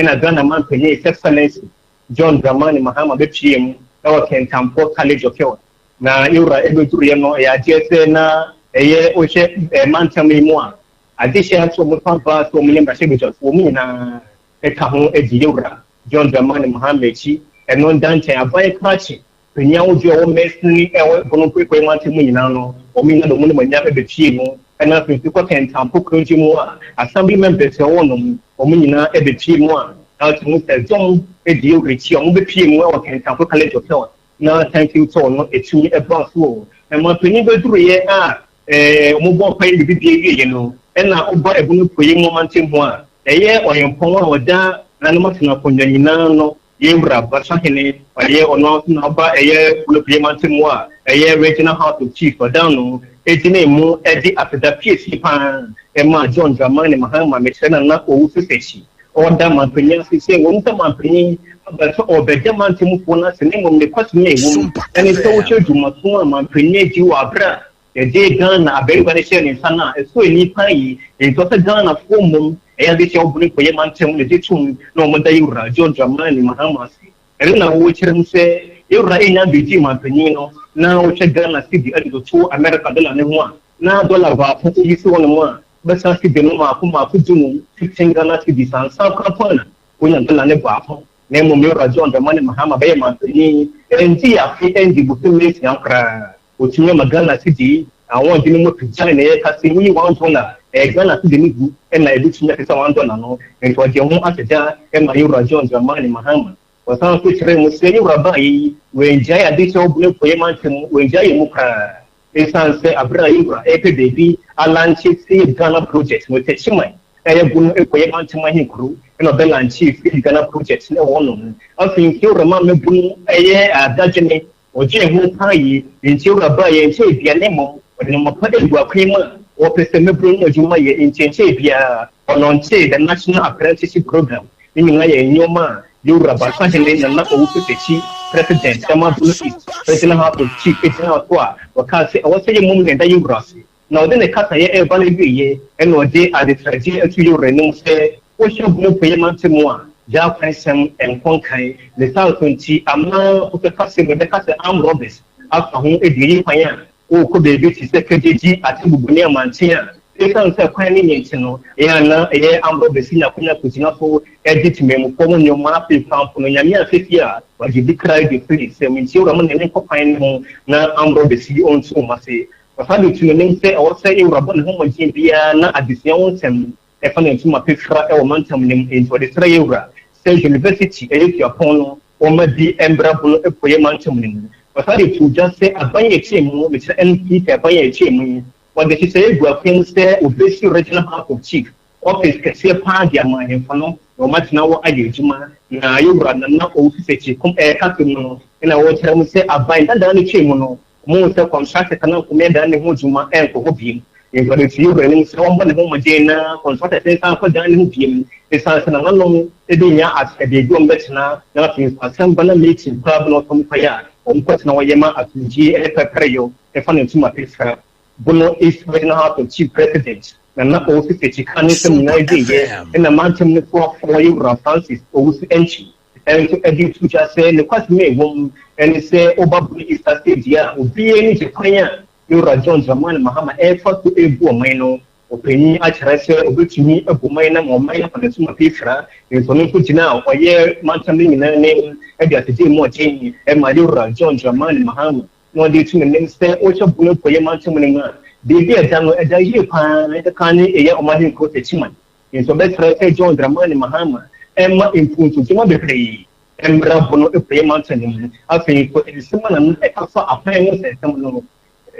na Ghana manpanin His Excellency John Dramani Mahama bɛpuee mu wɔ Kintampo College of Health. Na yɛwura ɛbɛduruiɛ no, ɛyɛ adeɛ sɛ na ɛyɛ wohwɛ mantam yi mu a, adehyeɛ nso wɔn fa baa sɛ wɔn yɛ mmarahyɛbadwafoɔ, wɔn nyinaa ɛka ho di yɛwura John Dramani Mahama akyi. Ɛno nda nkyɛn, aban krakye Panyin ahodoɔ a ɛwɔ mansini a ɛwɔ Bono Mpoepoe mantam mu nyinaa no, wɔn nyinaa de wɔn animuonyam bɛpuee mu. Ɛna afei nso kɔ Kɛntampo Kurodzi mu a, Assembly members a ɛwɔ hɔ no, wɔn nyinaa bɛpuee mu a, na wote hu sɛ dɔm di ahurusi a wɔbɛpuee mu wɔ Kɛntampo College of Health na Thank You Tour no ɛtumi baa so wɔ hɔ. Na manpanin bɛduruiɛ a wɔbɔɔ mpaeɛ ne biribiara wieeɛ no, ɛna ɔba Bono Apueeɛ mu mantam hɔ a, ɛyɛ ɔhempɔn a ɔda Nananom Atenankonnwa nyinaa no Yɛn wura Basahene ɔyɛ ɔno ara nso na ɔba ɛyɛ Kulokuye mantam mu a ɛyɛ Regional House of Chiefs ɔdan no gyinaa mu de aseda piesie paa maa John Dramani Mahama mekyerɛ Nana Owusu Sekyi ɔda manpanyin ase sɛ wɔn sɛ manpanyin aba sɛ ɔrebɛda mantammufoɔ no ase na mmom ne kwasɛm a ɛwɔ mu ɛne sɛ wohwɛ dwumaso a manpanyin adi wɔ aberɛ a Yɛgyee Ghana abariba no hyɛɛ ne nsa no a, ɛsɔ ani paa yie. Enti ɔsɛ Ghanafoɔ mmom ɛyɛ ade sɛ wɔbene kɔyɛ mantam no gye tom na wɔda Yewura John Dramani Mahama ase. Ɛno na wɔkyerɛ mu sɛ Yewura nnya mbɛgyee manpanin no na wohwɛ Ghana cedi de toto America dollar no ho a, na dollar baako yi si hɔnom a, wobɛsan cedi no maako maako dunum, 15 Ghana cedis, ansa koraa mpo na wonya dollar no baako. Na mmom Yewura John Dramani Mahama bɛyɛ manpanin ɛngyee afe ɛngyee bosome nsia koraa. Otumi ama Ghana cedi ahoɔden no mu apagya na yɛka sɛ woyi $1, ɛyɛ Ghana cedi no gu na ebetumi asesa $1 no. Nti ɔde ho aseda ma Yewura John Dramani Mahama. Ɔsan nso kyerɛɛ mu sɛ Yewura baeɛ yi, wangyae adekyɛ ɔbena apueɛ mantam mu, wangyae yɛn mu koraa. Esiane sɛ aberɛ a Yewura repɛ baabi alankye Save Ghana Project no, Techiman ɛyɛ Bono apueɛ mantam ahenkuro na ɔbɛlankyee Save Ghana Project no wɔ hɔnom. Afei nso Yewura maa mmabunu ɛyɛ adadwene Ɔgyee ho paa yi nti owura baeɛ nkyɛɛ bia na mmom ɔde nnoɔma pa agu akwan mu a ɔpɛ sɛ mmabunu no adwuma yɛ nti nkyɛɛ biara ɔlɔnkyee the National Apprenticeship Program. Ne nyinaa yɛ nnoɔma a Yɛwura Basahene Nana Owusu Takyi, President ɛma Bono East Regional House of Chief gyinaa so a ɔkaa sɛ ɛwɔ sɛ yɛmmom na yɛda Yɛwura ase. Na ɔde ne kasayɛ reba n'awieeɛ na ɔde adesrɛdeɛ ato Yɛwura anim sɛ, Wohyɛ Bono Apueeɛ mantam a, gyaa kwansɛm nkɔ nkan. Ne saa nso nti, ama wobɛka sɛ wɔbɛka sɛ armed robbers afa ho de ayi kwan a worekɔ baabi te sɛ Kagyegyi, Atebubu ne Amanten a. Esiane sɛ kwan no nye nti no, ɛyɛ a na ɛyɛ ambrɛ besi nya kwan akogyina so de temanmufoɔ mu nnoɔma afei koraa mpo no Nyame amfɛ fie a wagye bi koraa de firi ne nsam nti ewura mo n'ani nkɔ kwan no ho na ambrɛ besi ɔntu wɔn ase. Ɔsan de tu n'anim sɛ ɛwɔ sɛ ewura bɔ ne ho mmɔden biara na adesua ho nsɛm ɛfa ne ntoma pefra wɔ mantam no mu nti ɔde srɛ yɛwura sɛ University ɛyɛ suapɔn no wɔma bi mbra Bono Apueɛ mantam no mu. Ɔsan de too dwa sɛ aban a ɛtwaa mu, mekyerɛ NPP aban a ɛtwaa mu yi, wɔde nhyehyɛeɛ agu akwan mu sɛ wɔbɛsi Regional House of Chief office kɛseɛ pa ara de ama ahemfo no na wɔatena hɔ ayɛ adwuma. Na yɛwura Nana Owusu Sekyere Kum ɛreka asɛm no na ɔrekyerɛ mu sɛ aban dadaa no twaa mu no, Wɔhu sɛ kɔntraktɛs anaa nkomea dan no ho dwuma nkɔ hɔ bio. Enti wɔde to Yehowa anim sɛ ɔmmɔ ne ho mmɔden na kɔntraktɛs nsan nkɔ dan no ho bio esiane sɛ nananom benya baabi a wɔbɛtena na afei nso asɛm ba na meeting koraa ba na wɔsɛ wɔkɔyɛ a, wɔkɔtena hɔ yɛ ma asomdwoe ne pɛrpɛreyɔ fa ne ntoma pefra. Bono East Regional House of Chief President Nana Owusu Sekyi ka ne nsɛm nyinaa wieeɛ na mantam no soafoɔ Yewura Francis Owusu Antwi nso de to dwa sɛ nokwasɛm a ɛwɔ mu ne sɛ woba Bono East State a, obiara ani gye kwan a Yewura John Dramani Mahama refa so rebu ɔman no. Ɔpanyin akyerɛ sɛ obetumi abu ɔman no ama ɔman no afa n'asom afirafira, nso ɔno nso gyina a ɔyɛ mantam no nyinaa anim de asegye mu ɔden ma Yewura John Dramani Mahama na ɔde reto n'anim sɛ wohwɛ Bono Apueeɛ mantam no mu a, baabi a ɛda no, ɛda yie pa ara, ɛka ne ɛyɛ ɔman ahenkuro Techiman. Nso ɔbɛsrɛ sɛ John Dramani Mahama mma mpuntu-dwuma bebree mmra Bono Apueeɛ Mantam no mu. Afei nso nsɛm a Nana ɛka fa akwan ho nsɛnsɛm no,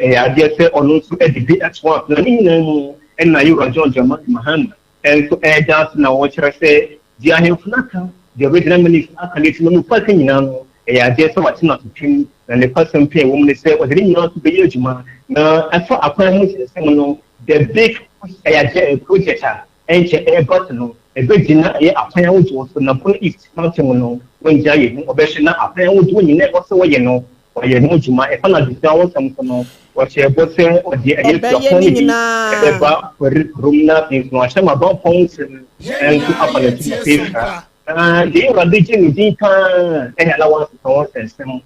ɛyɛ adeɛ sɛ ɔno nso de bi toa so. Na ne nyinaa mu na Yewura John Dramani Mahama nso reda ase na ɔrekyerɛ sɛ deɛ ahemfo no aka, deɛ Regional Minister aka ne temamufoɔ aka nyinaa no, ɛyɛ adeɛ sɛ wate no aso twam. Na ne kwasɛm pii a ɛwɔ mu ne sɛ ɔde ne nyinaa nso bɛyɛ adwuma. Na ɛfa akwan ho nsɛnsɛm no, The Big Push ɛyɛ adeɛ ɛyɛ project a ɛnkyɛ ɛreba so no, ɛbɛgyina ɛyɛ akwan ahodoɔ so na Bono East mantam no wɔngya yɛ mu, wɔbɛhwɛ na akwan ahodoɔ nyinaa ɛwɔ sɛ wɔyɛ no wɔayɛ ho adwuma. Ɛfa no adesua ho nsɛm so no, wɔhyɛɛ bɔ sɛ wɔde ɛyɛ Ɔbɛyɛ suapɔn ne no bi nyinaa. ɛbɛba Kwari kurom na afei nso wɔahyɛ ma Abanpɔn nsɛm nso afa n'atum afirafira. Na deɛ Awurade gye ne din paa ɛyɛ allowance ho nsɛnsɛm.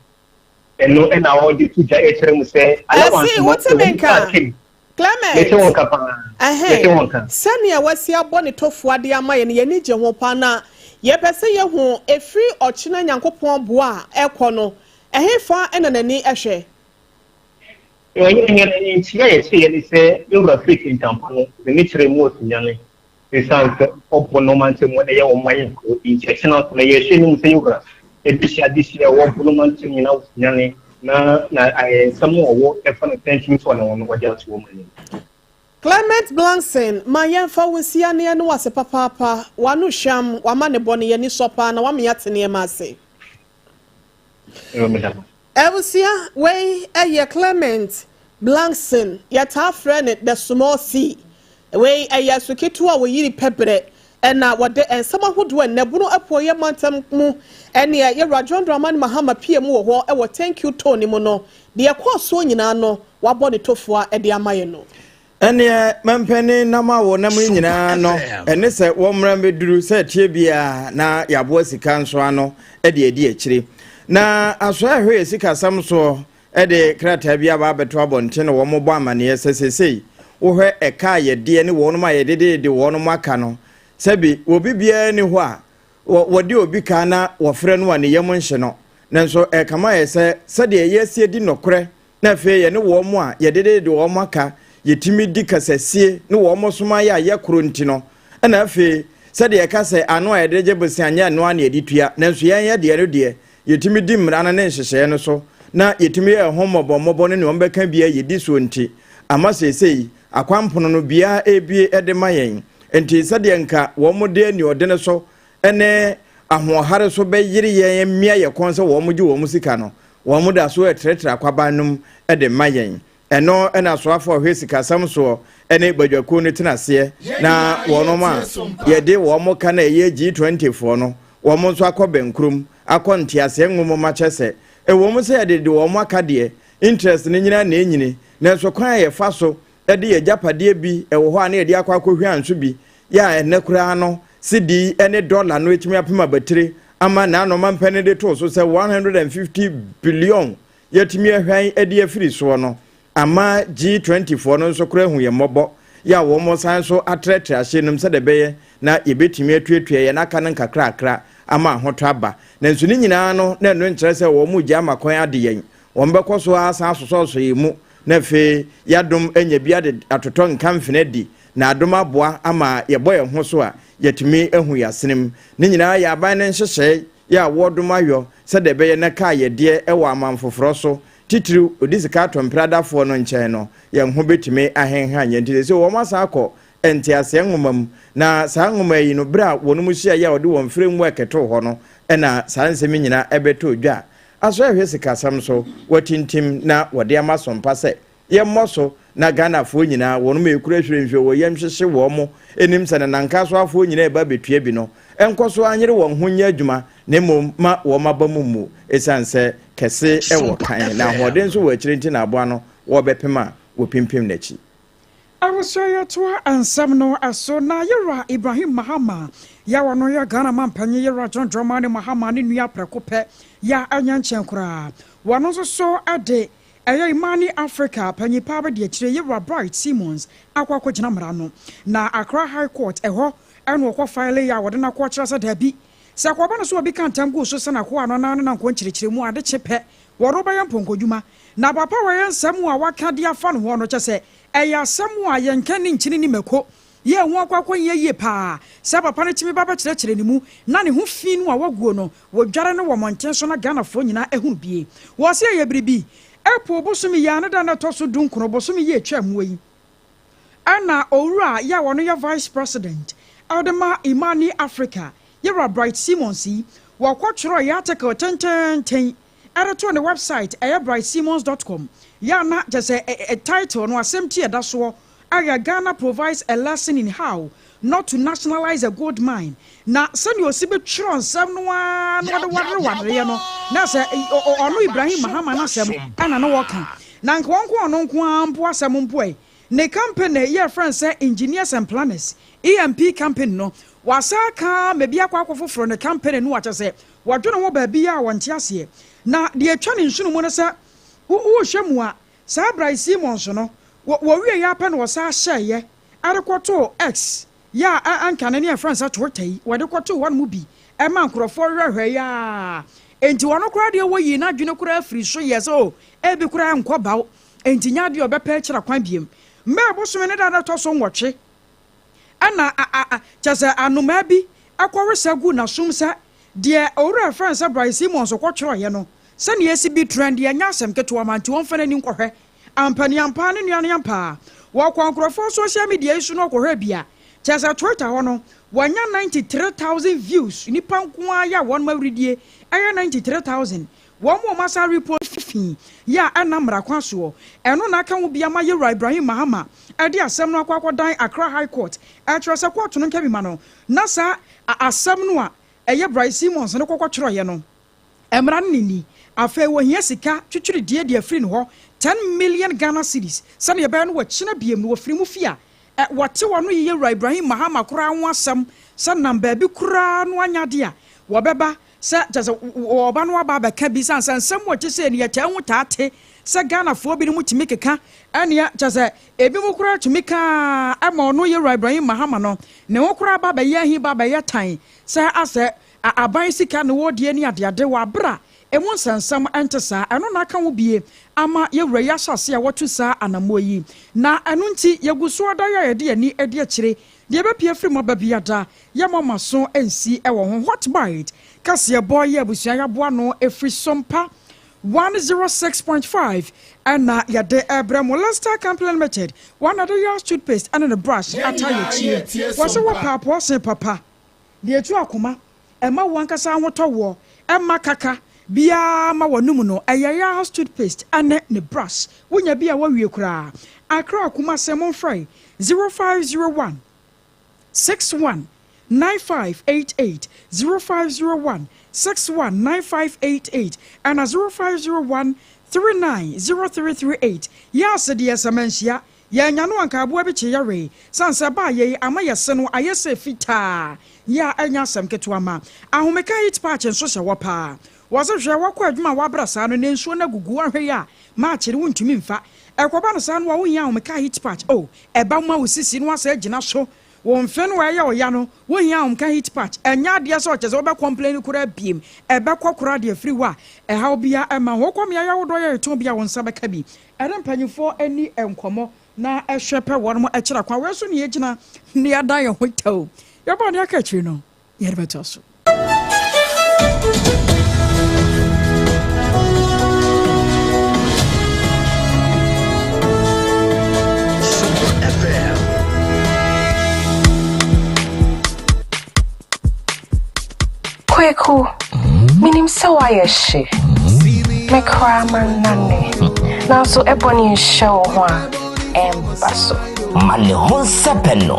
Ɛno na ɔde to dwa kyerɛ mu sɛ allowance Ɛse, no wote sɛ me wɔn nka? kaa twam. Clement! Mete wo nka paa. Mete Ɛhɛn, wo nka. sɛnea wasi abɔ ne tofoa de ama yɛn no, yɛn ani gye ho paa, na yɛpɛ sɛ yɛhu, ɛfiri ɔkyena Nyankopɔn boa a ɛkɔ no, ɛhefa na n'ani hwɛ? Ɔyɛ hɛn nkyia a yɛkyerɛ ne sɛ yɛwura firi Kintampo no, n'ani kyerɛ mu Osunyane. Esiane sɛ ɔbɔ no mantam mu yɛ ɔman nkuro nti, ɛkyena nso no yɛhwɛ anim sɛ yɛwura bɛhyia adehyeɛ a ɛwɔ Bono mantam nyinaa wɔ Sunyani na na nsɛm a ɔwɔ ɛfa no sɛnkyerɛnsoɔ no ho no ɔde ato wɔn anim. Clement Blankson, ma yɛmfa wo nsi aneɛ ne wo ase papaapa, w'ano hwam, w'amanebɔ no yɛn ani sɔ paa na wama yɛate nneɛma ase. Abusua, wei yɛ Clement Blankson, yɛtaa frɛ no The Small C. Wei yɛ asu ketewa a wɔyiri pɛ berɛ na wɔde nsɛm ahodoɔ a nnɛ Bono Apueeɛ mantam mu ɛneɛ Yɛwura John Dramani Mahama pie mu wɔ hɔ wɔ Thank You Tour no mu no, deɛ ɛkɔɔ soɔ nyinaa no wabɔ ne tofoa de ama yɛn no. Ɛnneɛ mampanin nam a wɔnam yi nyinaa no, ɛne sɛ wɔmmra mmɛduru sɛ ɛteɛ biara na yɛaboa sika nso ano de adi akyire. Na asoɛ a ɛhwɛ yɛ sikasɛm soɔ de krataa bi aba abɛto abɔnten na wɔbɔ amaneɛ sɛ seesei wohwɛ ɛka a yɛdeɛ ne wɔnom a yɛdedede wɔnom aka no, sɛbi obi biara ni hɔ a wɔde obi ka na wɔfrɛ no a ne yam nhye no. Nanso ɛkama yɛ sɛ sɛdeɛ yɛasi adi nɔkorɛ na afei yɛne wɔn a yɛdedede wɔn aka, yɛtumi di kasasie ne wɔn som ayɛ a yɛ koro nti no, ɛna afei sɛdeɛ yɛka sɛ ano a yɛde gye bosea nyɛ ɛno ara na yɛde tua, nanso yɛn yɛ deɛ no deɛ, yɛtumi di mmara no ne nhyehyɛeɛ no so, na yɛtumi yɛ ɛho mmɔbɔmmɔbɔ ne nea wɔbɛka biara yɛdi soɔ nti, ama seesei akwanpono no biara rebue de ma yɛn. Enti sɛdeɛ nka wɔde aniɔdene so ne ahoɔhare so bɛyere yɛn amia yɛn kɔn sɛ wɔgye wɔn sika no, wɔda so retrɛtrɛ akwaban no mu de ma yɛn. Ɛno na asoafo a wɔhwɛ sikasɛm soɔ ne badwakuo no tena aseɛ na wɔnom a yɛde wɔn ka no a ɛyɛ G20 foɔ no, wɔn nso akɔ bɛnkurom akɔ nteaseɛ nwoma kyɛ sɛ ɛwɔ mu sɛ yɛde de wɔn aka deɛ, interest no nyina na ɛnyini, nanso kwan a yɛfa so de yɛn agyapadeɛ bi wɔ hɔ a na yɛde akɔ akɔhwa nso bi yɛ a ɛnnɛ koraa no sidi ne dɔla no atumi apem abatire ama n'ano mampanin de too so sɛ 150 billion yɛatumi ahwan de afiri soɔ no ama G20 foɔ no nso koraa ahu yɛn mmɔbɔ. yɛ a wɔsan nso atrɛtrɛ ahyɛn no mu sɛdeɛ ɛbɛyɛ na yɛbɛtumi atuatua yɛn aka no nkakrakra ama ahotɔ aba. Nanso ne nyinaa no, na ɛno nkyerɛ sɛ wɔregya ama kwan ade yɛn. Wɔbɛkɔ so ara asan asosɔsosɔ yɛn mu, na afei yɛadom anya bi ade atotɔ nkamfene adi, na adom aboa ama yɛbɔ yɛn ho so a, yɛatumi ahu yɛn asenem. Ne nyinaa yɛ aban no nhyehyɛe yɛ a wɔredom ayɔ sɛdeɛ ɛbɛyɛ na kaa yɛdeɛ wɔ aman foforɔ so, titiriw ɔdi sika atɔmpradafoɔ no nkyɛn no, yɛn ho bɛtumi ahenhan yɛn. Nti seesei wɔasan akɔ Nteaseɛ nwoma mu, na saa nwoma yi no, berɛ a wɔnom hyiaeɛ a wɔde wɔn framework too hɔ no na saa nsɛm yi nyinaa bɛtɔɔ dwa. Asɔre hwɛ sikasɛm so, wɔatintim na wɔde ama sompa sɛ yɛmmɔ so na Ghanafoɔ nyinaa, wɔnom a ɛkura hwirenhwire wɔ yam hyehye wɔn nim sɛ nanankasoafoɔ nyinaa reba abɛtua bi no, nkɔ so ara nyere wɔn ho nyɛ adwuma na mmom ma wɔn aba mu mmu ɛsiane sɛ kɛse wɔ kan na ahoɔden nso wɔ akyire nti na aboa no wɔrebɛpem a wɔpimpim n'akyi. Abusua yɛtoa nsɛm no so na Yewura Ibrahim Mahama yɛ a ɔno yɛ Ghana manpanyin Yewura John Dramani Mahama ne nua prɛko pɛ yɛ a ɛnyɛ nkyɛn koraa wɔno nso so de ɛyɛ Imani Africa panyin paa bɛdi akyire Yewura Bright Simons akɔ akɔgyina mmara no na Accra High Court ɛhɔ ɛna ɔkɔ file yɛ a wɔde no akɔ kyerɛ sɛ daabi sɛ kɔba no so obi ka ntam guu so sɛ n'akoa no anaa ne nankoa nkyerɛkyerɛ mu ade kye pɛ wɔde wobɛyɛ mpɔnkɔdwuma na papa wɔyɛ nsɛm a waka de afa no ho no kyɛ sɛ ɛyɛ asɛm a yɛnka ne nkyini ne mako yɛ ho akɔ akɔnyɛ yie paa sɛ papa no tumi ba bɛkyerɛkyerɛ ne mu na ne ho fi no a waguo no wɔdware no wɔ mmɔnten so na Ghanafoɔ nyinaa ehunu bie. Wɔse ɛyɛ biribi April bosome yi a ne da no ɛtɔ so 19 bosome yi atwa mu yi ɛna owura yɛ a wɔno yɛ vice president ɛde ma Imani Africa, Yɛwura Bright Simons yi, wɔkɔtwerɛ yɛ article tententen ɛde to ne website ɛyɛ brightsimons.com yɛ ana kyɛ sɛ title no asɛm ti ɛda soɔ ayɛ "Ghana provides a lesson in how not to nationalize a gold mine". Na sɛnea osi bɛtwerɛ nsɛm no ara na wɔde waderewadereɛ no na sɛ ɔno Ibrahim Mahama n'asɛm ɛna ne wɔka na nka wɔn nko ɔno nko ara mpo asɛm mpo ɛ ne company yɛ frɛ sɛ Engineers and Planners, EMP company no wasa ka ma bi akɔ akɔ foforɔ ne company no akyɛ sɛ wɔdwene ho baabi a wɔnte aseɛ. Na deɛ atwa ne nsono mu no sɛ wohwɛ mu a saa Bright Simons no wɔwie yɛ apɛ na wɔsa ahyɛeɛ ɛde kɔtoo X yɛ a anka ne ne yɛfrɛ no sɛ Twitter yi wɔde kɔtoo hɔ nom bi ɛma nkurɔfoɔ hwɛhwɛ yɛ a enti wɔn koraa deɛ wɔyi n'adwene koraa afiri so yɛ sɛ o ebi koraa nkɔ baw enti nya adeɛ ɔbɛpɛ akyerɛ kwan biem. Mmaa bosome ne da no ɛtɔ so 8 ɛna kyɛ sɛ anomaa bi ɛkɔresa gu n'asom sɛ deɛ owura frɛ no sɛ Bright Simons kɔtwerɛeɛ no sɛnea esi bi trend deɛ nyɛ asɛm ketewa ma nti wɔmfa n'ani nkɔhwɛ. Ampaniampa ne nua no yampa wɔkɔ nkurɔfoɔ social media yi so no ɔkɔhwɛ bia kyerɛ sɛ Twitter hɔ no wɔanya 93,000 views. Nipa nko ara yɛ a wɔn awuridie ɛyɛ 93,000 wɔn mu wɔn asa repost fi yɛ a ɛnam mmara kwan soɔ. Ɛno na aka ho bi ama Yewura Ibrahim Mahama ɛde asɛm no akɔ akɔdan Accra High Court ɛkyerɛ sɛ court no nka bi ma no na saa asɛm no a ɛyɛ Bright Simons no kɔkɔ twerɛeɛ no mmara no ni. Afei wɔhia sika twitwiri die de afiri no hɔ 10 million Ghana cedis sɛnea ɛbɛyɛ no wɔkyena biem no wɔfiri mu fi a wɔte wɔn no yie Wura Ibrahim Mahama koraa ho asɛm sɛ nam baabi koraa no anya adeɛ a wɔbɛba sɛ kyɛ sɛ wɔba no aba abɛka bi sane sɛ nsɛm wɔ akyi sɛ ne yɛkyɛ ho taa te sɛ Ghanafoɔ binom tumi keka ɛnea kyɛ sɛ ebi mu koraa tumi kaa ɛma ɔno Yɛwura Ibrahim Mahama no ne ho koraa ba bɛyɛ ahi ba bɛyɛ tan sɛ asɛ aban sika ne wɔdeɛ ne adeade wɔ abera emu nsɛnsɛm ɛnte saa. Ɛno na aka ho bie ama Yɛwura yi ahyɛ ase a wɔtu saa anammɔ yi na ɛno nti yɛgu so ada yɛ a yɛde yɛni adi akyire deɛ ɛbɛpie firi mu aba bi ada yɛma ma so nsi ɛwɔ ho. Hot Bite kaseɛbɔ yɛ abusua yɛaboa no ɛfiri Sompa 106.5 ɛna yɛde ɛbrɛ mo. Lester Company Limited wɔn ade yɛ toothpaste ɛne ne brush ata yɛkyie wɔ sɛ wɔpaapoɔ sen papa deɛ etu akoma ɛma wɔn ankasa ahotɔ wɔ ɛma kaka biara ma wɔn no ɛyɛ yɛ toothpaste ɛne ne brush. Wonya bi a wɔwie koraa. Accra, Kumase, momfrɛ 0501 61 9588, 0501 61 9588 ɛna 0501 390338. Yɛ ase deɛ sɛ manhyia yɛnya no anka aboa bi kye yɛwee sane sɛ baa yɛyi ama yɛse no ayɛ sɛ fitaa yɛ a ɛnya asɛm ketewa ma ahomeka. Heat patch nso hyɛ wɔ paa. Wɔse hwɛ wakɔ adwuma a wabrɛ saa no na nsuo no agugu wanhwɛ yie a March no wontumi mfa. Ɛkɔba no saa no a wohia ahomeka heat patch oh ɛba mu a wo sisi no asɛ agyina so wo mfe no a ɛyɛ ɔya no wohia ahomeka heat patch ɛnyɛ adeɛ sɛ ɔkyɛ sɛ wobɛ complain koraa biem ɛbɛkɔ koraa de afiri hɔ a ɛhaw biara ɛmma ho. Wokɔ mmeaeɛ ahodoɔ yɛ yɛtɔn bi a wo nsa bɛka bi ɛne mpanyinfoɔ ani nkɔmmɔ na hwɛ pɛ wɔnom kyerɛ kwan wei so ne yɛgyina ne yɛadan yɛn ho tɛw yɛbɔ ne aka akyiri no yɛde bɛtoa so. Kweku, menim sɛ woayɛ hye. Me koraa mannane. Nanso ɛbɔne nhyɛ wo ho a, ɛmba so. Ma ne ho nsɛpɛ no.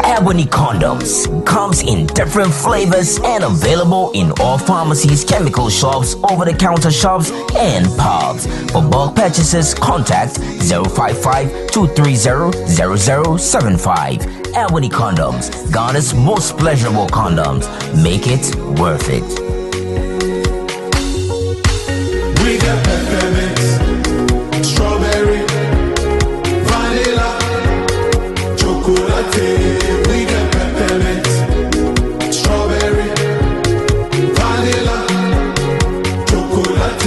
Ebony condoms comes in different flavors and available in all pharmacies, chemical shops, over-the-counter shops, and pubs. For bulk purchases, contact 055 230 0075. Ebony condoms, Ghana's most pleasurable condoms. Make it worth it. We got peppermint, strawberry, vanilla, chocolate. We got peppermint, strawberry, vanilla, chocolate.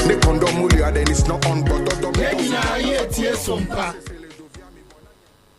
Ne condom then it's not on but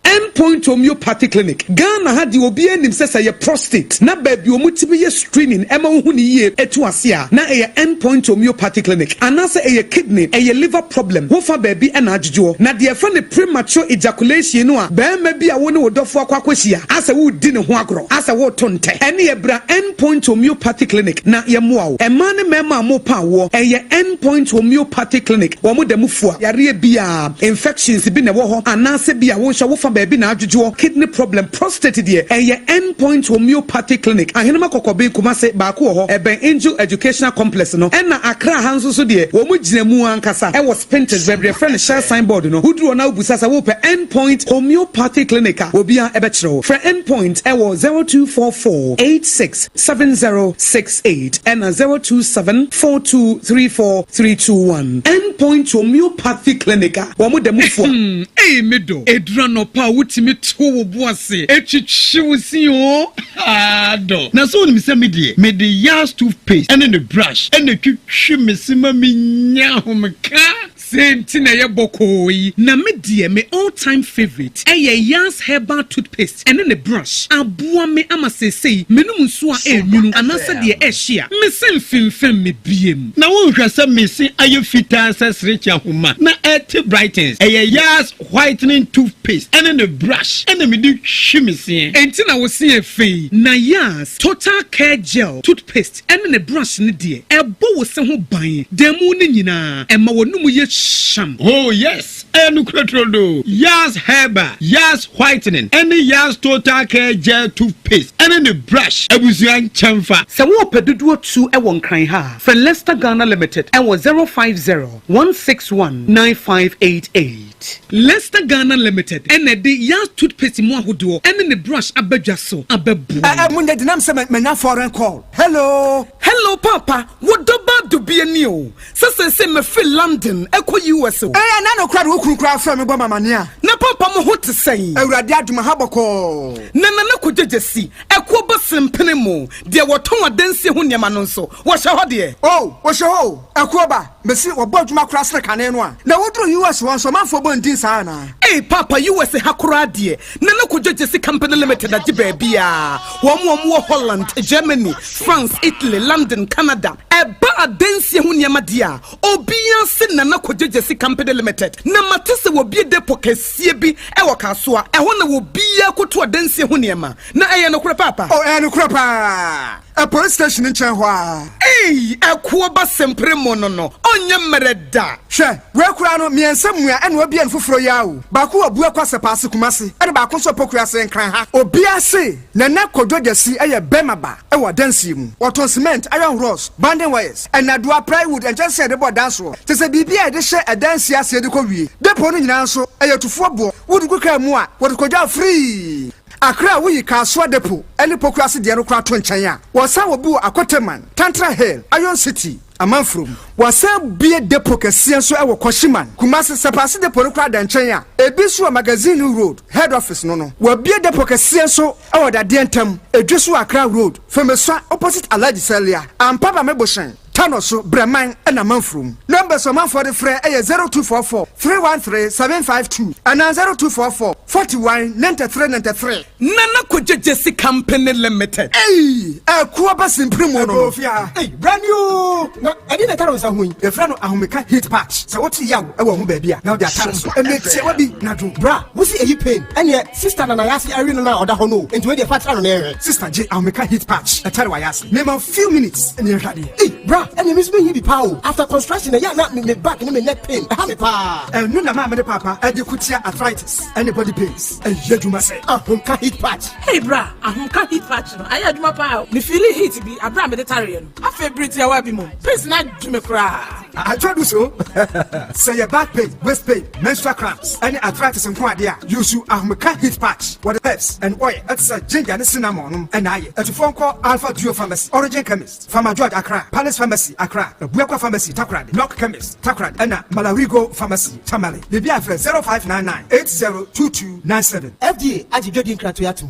End Point Homeopathy Clinic, Ghana ha deɛ obiara nim sɛ sɛ ɛyɛ prostate na baabi a wɔtumi yɛ screening ɛma wohu no yie ɛtu ase a na ɛyɛ End Point Homeopathy Clinic anaasɛ ɛyɛ kidney, ɛyɛ liver problem ho fa baabi na adwodwoɔ. Na deɛ yɛfrɛ no premature ejaculation no a barima bi a wo ne wo dɔfoɔ akɔ akɔhyia asɛ woredi ne ho agorɔ asɛ woreto ntɛ ɛneɛ bra End Point Homeopathy Clinic na yɛmmoa wo. Mmaa ne mmarima a morepa awoɔ ɛyɛ End Point Homeopathy Clinic wɔn da mu fua yareɛ biara. Infections bi na ɛwɔ hɔ anaasɛ bi a wo nso wofa baabi na adwodwoɔ, kidney problem, prostate deɛ ɛyɛ End Point Homeopathy Clinic, Ahenema Kɔkɔben, Kumase, baako wɔ hɔ, ɛbɛn Angel Educational Complex no, ɛna Accra ha nso so deɛ wɔn gyina mu ankasa ɛwɔ Spintex baabi deɛ yɛfrɛ no Shell sign board no, woduru hɔ na wobisa sɛ wopɛ End Point Homeopathy Clinic a obiara ɛbɛkyerɛ wo. Frɛ End Point ɛwɔ 0244 86 7068 ɛna 027 4234 321. End Point Homeopathy Clinic a wɔn da mu fua. Hmm, ei me dɔ, ɛduru anɔpa a wotumi to wo bo ase twitwi wo se oo, haa dɔ. Na sɛ wonim sɛ me deɛ, mede Yas toothpaste ne ne brush na ɛtwitwi me se ma menya ahomeka. Sei nti na ɛyɛ bɔkɔɔ yi. Na me deɛ me all time favourite ɛyɛ Yas herbal toothpaste ɛne ne brush. Aboa me ama seesei menom nsuo a ɛnwunu anaasɛ deɛ ɛhye a, me se mfemfam me biem. Na wonhwɛ sɛ me se ayɛ fitaa sɛ serekye ahoma na ɛte brightens. Ɛyɛ Yas whitening toothpaste ɛne ne brush ɛna mede twi me seɛ. Enti na wo se yɛ fɛ yi. Na Yas total care gel toothpaste ɛne ne brush no deɛ, ɛbɔ wo se ho ban da mu no nyinaa, ɛma w'anomu yɛ hyam. Oh yes, ɛyɛ nokorɛ turodoo. Yas Herbal, Yas Whitening, ɛne Yas Total Care Gel Toothpaste ɛne ne brush abusua nkyɛnfa. Sɛ worepɛ dodoɔ tu wɔ Nkran ha a, frɛ Lester Ghana Limited wɔ 050 161 9588. Lester Ghana Limited na ɛde Yas Toothpaste mu ahodoɔ ne ne brush aba dwa so abɛboa wo. Munya di nam sɛ manya foreign call. Hello. Hello paapa, wo dɔ ba dubia ni o, sɛ seesei mafiri London ɛkɔ US o. Ɛɛ ɛna no koraa de wo kunu koraa frɛ me bɔ me amaneɛ a. Na paapa mo ho te sɛn? Awurade adom aha bɔkɔɔ. Na Nana Kwadwo Gyasi, ɛkoɔ ba sempene mo, deɛ wɔtɔn adansie ho nneɛma no nso, wɔhyɛ hɔ deɛ? Oh, wɔhyɛ hɔ o, ɛkoɔ ba. Mese wɔbɔ adwuma koraa sene kane no a. Na woduru US hɔ nso ɔmanfoɔ bɔ ndin saa anaa? Ei paapa US ha koraa deɛ Nana Kojo Gyasi Company Limited agye baabiaa. Wɔn a wɔwɔ Holland, Germany, France, Italy, London, Canada. Ɛba adansie ho nneɛma deɛ a, obiaa se Nana Kojo Gyasi Company Limited. Na mate sɛ wɔbue depot kɛseɛ bi wɔ Kasoa. Ɛhɔ na obiaa kɔtu adansie ho nneɛma. Na ɛyɛ nokorɛ paapa? Oh ɛyɛ nokorɛ paa. Ɛ police station nkyɛn hɔ ara. Ei ɛkoɔ ba sempere mo no no ɔnyɛ mmerɛ da. Hwɛ, wei koraa no, mmiɛnsa mua ɛna wabue no foforɔ yi ara o. Baako wɔ Buakwa Sɛpaase Kumasi ɛna baako nso wɔ Pokuase Nkran ha. Obiara se Nana Kwadwo Gyasi yɛ bɛrima ba wɔ adansie mu. Wɔtɔn cement, iron rods, banding wires, nnadewa, plywood, nkyɛnsee a yɛde bɔ dan soɔ, kyerɛ sɛ biribiara a yɛde hyɛ adansie aseɛ de kɔ wie. Depot no nyinaa nso, ɛyɛ tufoɔ boɔ. Wode gu kaa mu a, wɔde kɔdwa wo free. Accra a woyi Kasoa Depot ne Pokuase deɛ no koraa to nkyɛn a, wɔsan wɔ bi wɔ Akoteman, Tantra Hill, Iron City, Amanfurom. Wɔasan abue depot kɛseɛ nso wɔ Kwashiman, Kumasi. Sɛpaase depot no koraa da nkyɛn a, ebi nso wɔ Magazine Road, Head Office no no. Wɔabue depot kɛseɛ nso wɔ Dadeɛ Ntam, Edweso Accra Road, Femesua opposite Alhaji Salia, Ampa Bame Bohyɛn. Tano so, Brɛman na Manfurom. Numbers a ɔmanfoɔ de frɛ yɛ 0244 313 752 anaa 0244 41 93 93. Nana Kwadwo Gyasi Company Limited. Ei! Ɛko aba simpiri mu no no. Ɛkɔ ofie ha. Ei, bra ni oo! Na ɛdeɛn na ɛtare wo nsa ho yi? Yɛfrɛ no Ahomeka Heat Patch. Sɛ wote yaw wɔ wo ho baabi a, na wode atare so. Mmerɛ tiawa bi na dwo. Bra, wo se ɛyi pain? Ɛneɛ, sister na n'ayase awe no no a ɔda hɔ no o, enti wei deɛ fa tra no na yɛnhwɛ. Sister gye Ahomeka Heat Patch ɛtare w'ayase. Mema wo few minutes na yɛnhwɛ adeɛ. Ei bra ɛneɛ me nso mehia bi paa o after construction ɛyɛ a na me me back ne me neck pain ɛha me paa. Ɛno na maame ne paapa ɛde ko tia arthritis ɛne body pains. Ɛyɛ adwuma sɛ. Ahomka heat patch. Hey bra, ahomka heat patch no ayɛ adwuma paa o. Me feeli heat bi abere a mede tareɛ no. Afei bere tiawa bi mu, pains no adwo me koraa. Atwa du so. Sɛ yɛ back pain, waist pain, menstrual cramps, ɛne arthritis nko adeɛ a, use Ahomeka heat patch. Wɔde herbs and oil ɛte sɛ ginger ne cinnamon nom ɛna ayɛ. Atufoɔ nkɔ Alpha Duo Pharmacy, Origin Chemist, Farmer George Accra, Palace Pharmacy Accra, Abuakwa Pharmacy Takoradi, Knock Chemist Takoradi ɛna Malarigo Pharmacy Tamale. Biribiara frɛ 0599 802297. FDA agye dwadi nkratoe atom.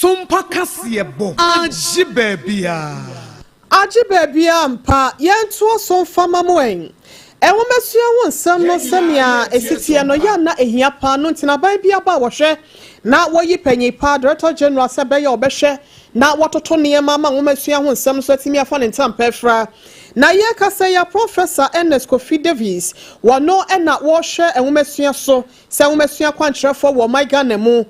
Sompa kaseɛ bɔ agye baabiaa. Agye baabiara ampa. Yɛntoa so mfa mma mo ɛ. Nwomasua ho nsɛm no sɛnea ɛsi teɛ no yɛ a na ɛhia paa no nti na aban bi aba a wɔhwɛ na wɔyi panyin paa, Director General, sɛ ɛbɛyɛ a ɔbɛhwɛ na watoto nneɛma ama nwomasua ho nsɛm nso atumi afa ne ntampɛ afira. Na yɛrekasa yi a Professor Ernest Kofi Davies, wɔno na wɔrehwɛ nwomasua so sɛ nwomasua kwankyerɛfoɔ wɔ ɔman Ghana mu.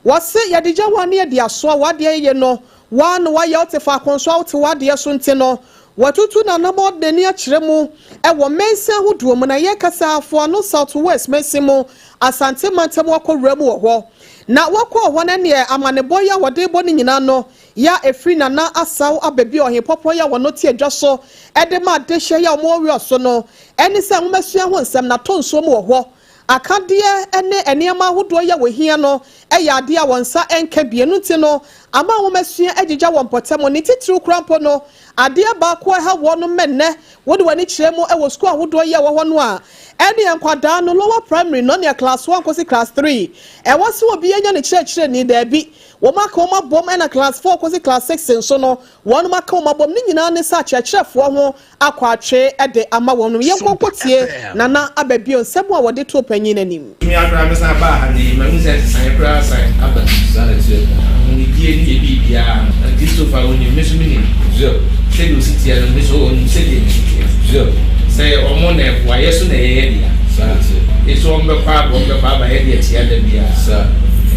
Wɔse yɛde gya wo a na yɛde asoa wo adeɛ yeye no Woa na woayɛ wote faako nso a wote w'adeɛ so nti no, watutu n'anamɔn de n'ani akyerɛ mu wɔ mansin ahodoɔ mu na yɛrekasa Afoano South West mansin mu, Asante mantam wakɔ wura mu wɔ hɔ. Na wakɔ hɔ no ɛneɛ amanebɔ yi a wɔde rebɔ no nyinaa no yɛ a ɛfiri Nana Asaw aba bi Ɔhempɔporɔ yi a wɔno te adwa so de ma adehyeɛ yi a wɔwɔ wura so no ɛne sɛ nwomasua ho nsɛm no atɔ nsuo mu wɔ hɔ. Akadeɛ ne nneɛma ahodoɔ yi a wɔhia no yɛ adeɛ a wɔn nsa nka bi. Ɛno nti no, ama nwomasua agyigya wɔ mpɔtam. Ne titiriw koraa mpo no, adeɛ baako a ɛha wɔn ma nnɛ wode w'ani kyerɛ mu wɔ sukuu ahodoɔ yi a ɛwɔ hɔ no a, ɛne nkwadaa no lower primary no ne class one kɔsi class three. Ɛwɔ sɛ obiara nya ne kyerɛkyerɛni? Daabi. Wɔaka wɔn abom ɛna class four kɔsi class six nso no, wɔn aka wɔn abom. Ne nyinaa ne sɛ akyerɛkyerɛfoɔ ho akɔ atwe de ama wɔn. Yɛnkɔ nkɔtie Nana Aba bio nsɛm a wɔde too panyin no anim. Me ara koraa mesan baa ha nnɛ yi, mahu sɛ nsesaeɛ koraa asan aba mu. Saa na ɛteɛ. Ahonidie ne yɛ biribiara no, na Christopher wonim, me nso menim. Sɛdeɛ ɔsi teɛ no, me nso ɔnim sɛdeɛ mesi teɛ. Sɛ wɔn na ɛboa, yɛ so na ɛyɛ yɛ dea. Saa na ɛteɛ. Nso wɔn bɛkɔ aba, wɔn bɛkɔ aba, yɛ deɛ tia da biara. Saa.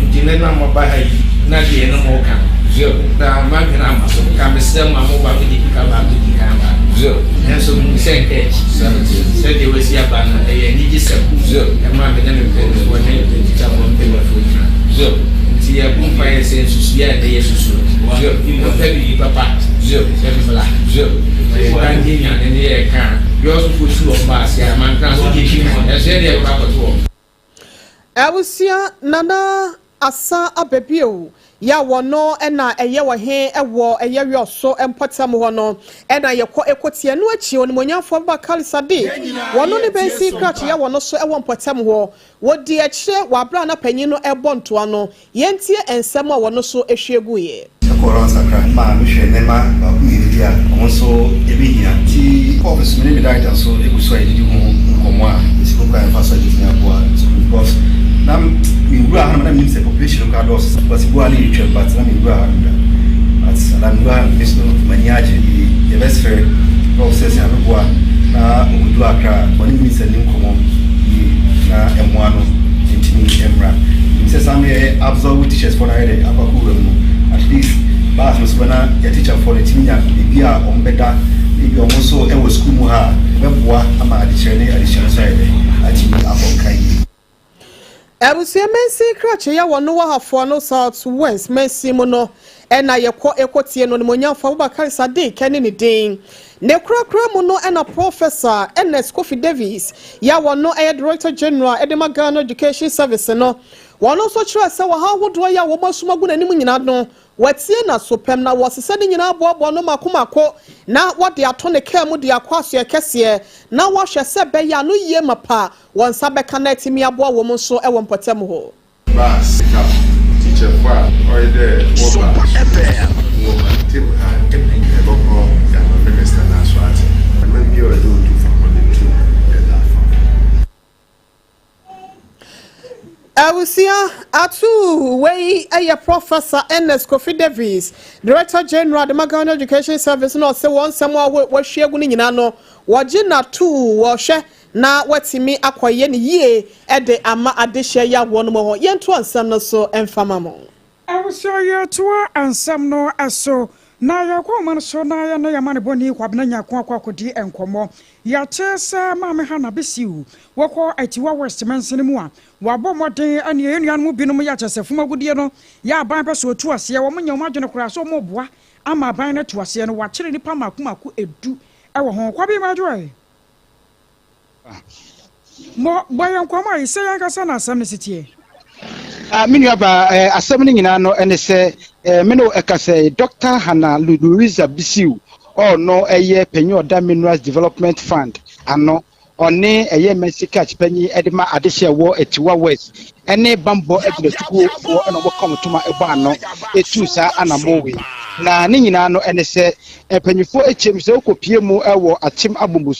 Nti nnɛ na moaba ha yi, na deɛ yɛne mo reka no. Na m'adwene amma so. Nka mesrɛ mo a moba mede bi ka baako di kan ba. Nanso mehu sɛ nka akyi. Sɛdeɛ wasi aba no, ɛyɛ anigyesɛm ɛma me ne me mpanimfoɔ ne atikyafoɔ mpanimfoɔ nyinaa. Nti yɛbɔ mpaeɛ sɛ nsusuiɛ a ɛnnɛ yɛasusu no, yɛmpɛ biribi papa mmra. Na yɛda nye nyane ne yɛreka a, wiɔsofoɔ tu wɔn ba ase a, mankra nso deɛ ɛdi kan, nanso yɛn deɛ yɛbɛkɔ akɔto wɔn. Abusua Nana Asa aba bio yɛ a wɔno na ɛyɛ ɔhe wɔ ɛyɛ wiɔso mpɔtam hɔ no na yɛkɔ ɛkɔtie. Ɛno akyi Onimuonyamfoɔ Abubakar Sadiq wɔno ne bɛnsin krakye yɛ wɔno so wɔ mpɔtam hɔ. Wɔdi akyire wɔ aberɛ a na panyin no rebɔ ntoa no. Yɛntie nsɛm a wɔno so hwie guiɛ. Ɛkɔɔ rounds kakra maa me hwɛɛ nneɛma baako mmienu bi a wɔn nso ɛbɛhia. Nti kɔɔ office me ne me director nso gu so a yɛdidi ho nkɔmmɔ a yɛsi ho kwan a yɛfa so a yɛbɛtumi aboa sukuu because na me wura ha nom na menim sɛ population no koraa dɔɔso because ebi wɔ ha na yɛtwam but na me nwura ha nom da but na me wura ha nom me nso m'ani agye nti yɛbɛsrɛ prof sɛ sɛ Nyame boa na ɔkɔduru Accra a ɔne minister nni nkɔmmɔ yie na mmoa no ntumi mmra. Menim sɛ saa mmerɛ yɛ absorb teachers foɔ no ayɛ dɛ akɔ akɔ wura mu no at least bus no so bɛ na yɛ teacher foɔ no atumi nya baabi a wɔn bɛda na ebi wɔn nso wɔ school mu ha a ɛbɛboa ama adekyerɛ ne adesua nso ayɛ dɛ atumi akɔ nkan yie. Abusua mansin krakyee a wɔno wɔ Hafoano South West mansin mu no na yɛkɔ kɔtie no Onimuonyamfo Abubakar Sadiq ne ne din. Ne korakora mu no na Professor Ernest Kofi Davies yi a wɔno yɛ Director General de ma Ghana Education Service no, wɔno nso kyerɛɛ sɛ ɔhaw ahodoɔ yi a wɔn asum agu n'anim nyinaa no wɔatie n'asopɛm na wɔresesa ne nyinaa aboaboa no mako mako na wɔde ato ne kaa mu de akɔ asoɛ kɛseɛ na wɔahwɛ sɛ ɛbɛyɛ ano yie mapa Wɔn nsa bɛka na atumi aboa wɔn nso wɔ mpɔtam hɔ. Ba sika teacherfo a ɔyɛ dɛ wɔba sukuu wɔ mantam ha yɛbɔkɔ ama minister n'aso atse. Ndzɛmba bi a ɔyɛ dɛ otu fa ho no tum yɛdze afa ho. Abusua atuu wei yɛ Professor Ernest Kofi Davies, Director General de ma Ghana Education Service na ɔse wɔn nsɛm a wɔahwie agu no nyinaa no wɔgye no atuu wɔhwɛ na watumi akɔyɛ no yie de ama adehyeɛ yi a wɔnom wɔ hɔ. Yɛntoa nsɛm no so mfa ma mo. Abusua yɛtoa nsɛm no so na yɛkɔ ɔman so na yɛne yɛn amanebɔni Kwabena Nyarko akɔ akɔdi nkɔmmɔ. Yɛate sɛ Maame Hannah Bisiw wɔkɔ Atiwa West mansini mu a wɔabɔ mmɔden ɛne yɛn nuanom binom yɛ kyɛ sɛ fam agudeɛ no yɛ aban pɛ sɛ ɔtu aseɛ wɔn nyɛ wɔn adwene koraa sɛ wɔreboa ama aban no atu aseɛ no wɔakyere nnipa mmaako mmaako du wɔ ho. Kwabena Madwoe. Bɔ bɔ yɛn nkɔmmɔ yi, sɛ yɛn ankasa na asɛm no si teɛ. Ah, me nua baa, eh, asɛm no nyinaa no ɛne sɛ, eh, me ne wo ɛkasa yi, Dr. Hannah Louisa Bisiw, ɔno ɛyɛ panyin ɔda Minerals Development Fund ano, ɔne ɛyɛ Mercy Catch panyin ɛde ma adehyɛ ɛwɔ Atiwa West, ɛne bambɔ agyinatukuofoɔ ɛna wɔn ka wɔn toma ɛbɔ ano ɛtu saa anamɔ wei. Na ne nyinaa no ɛne sɛ, mpanyinfoɔ ɛkyɛm sɛ wokɔpie mu ɛwɔ Akyem Abomusu.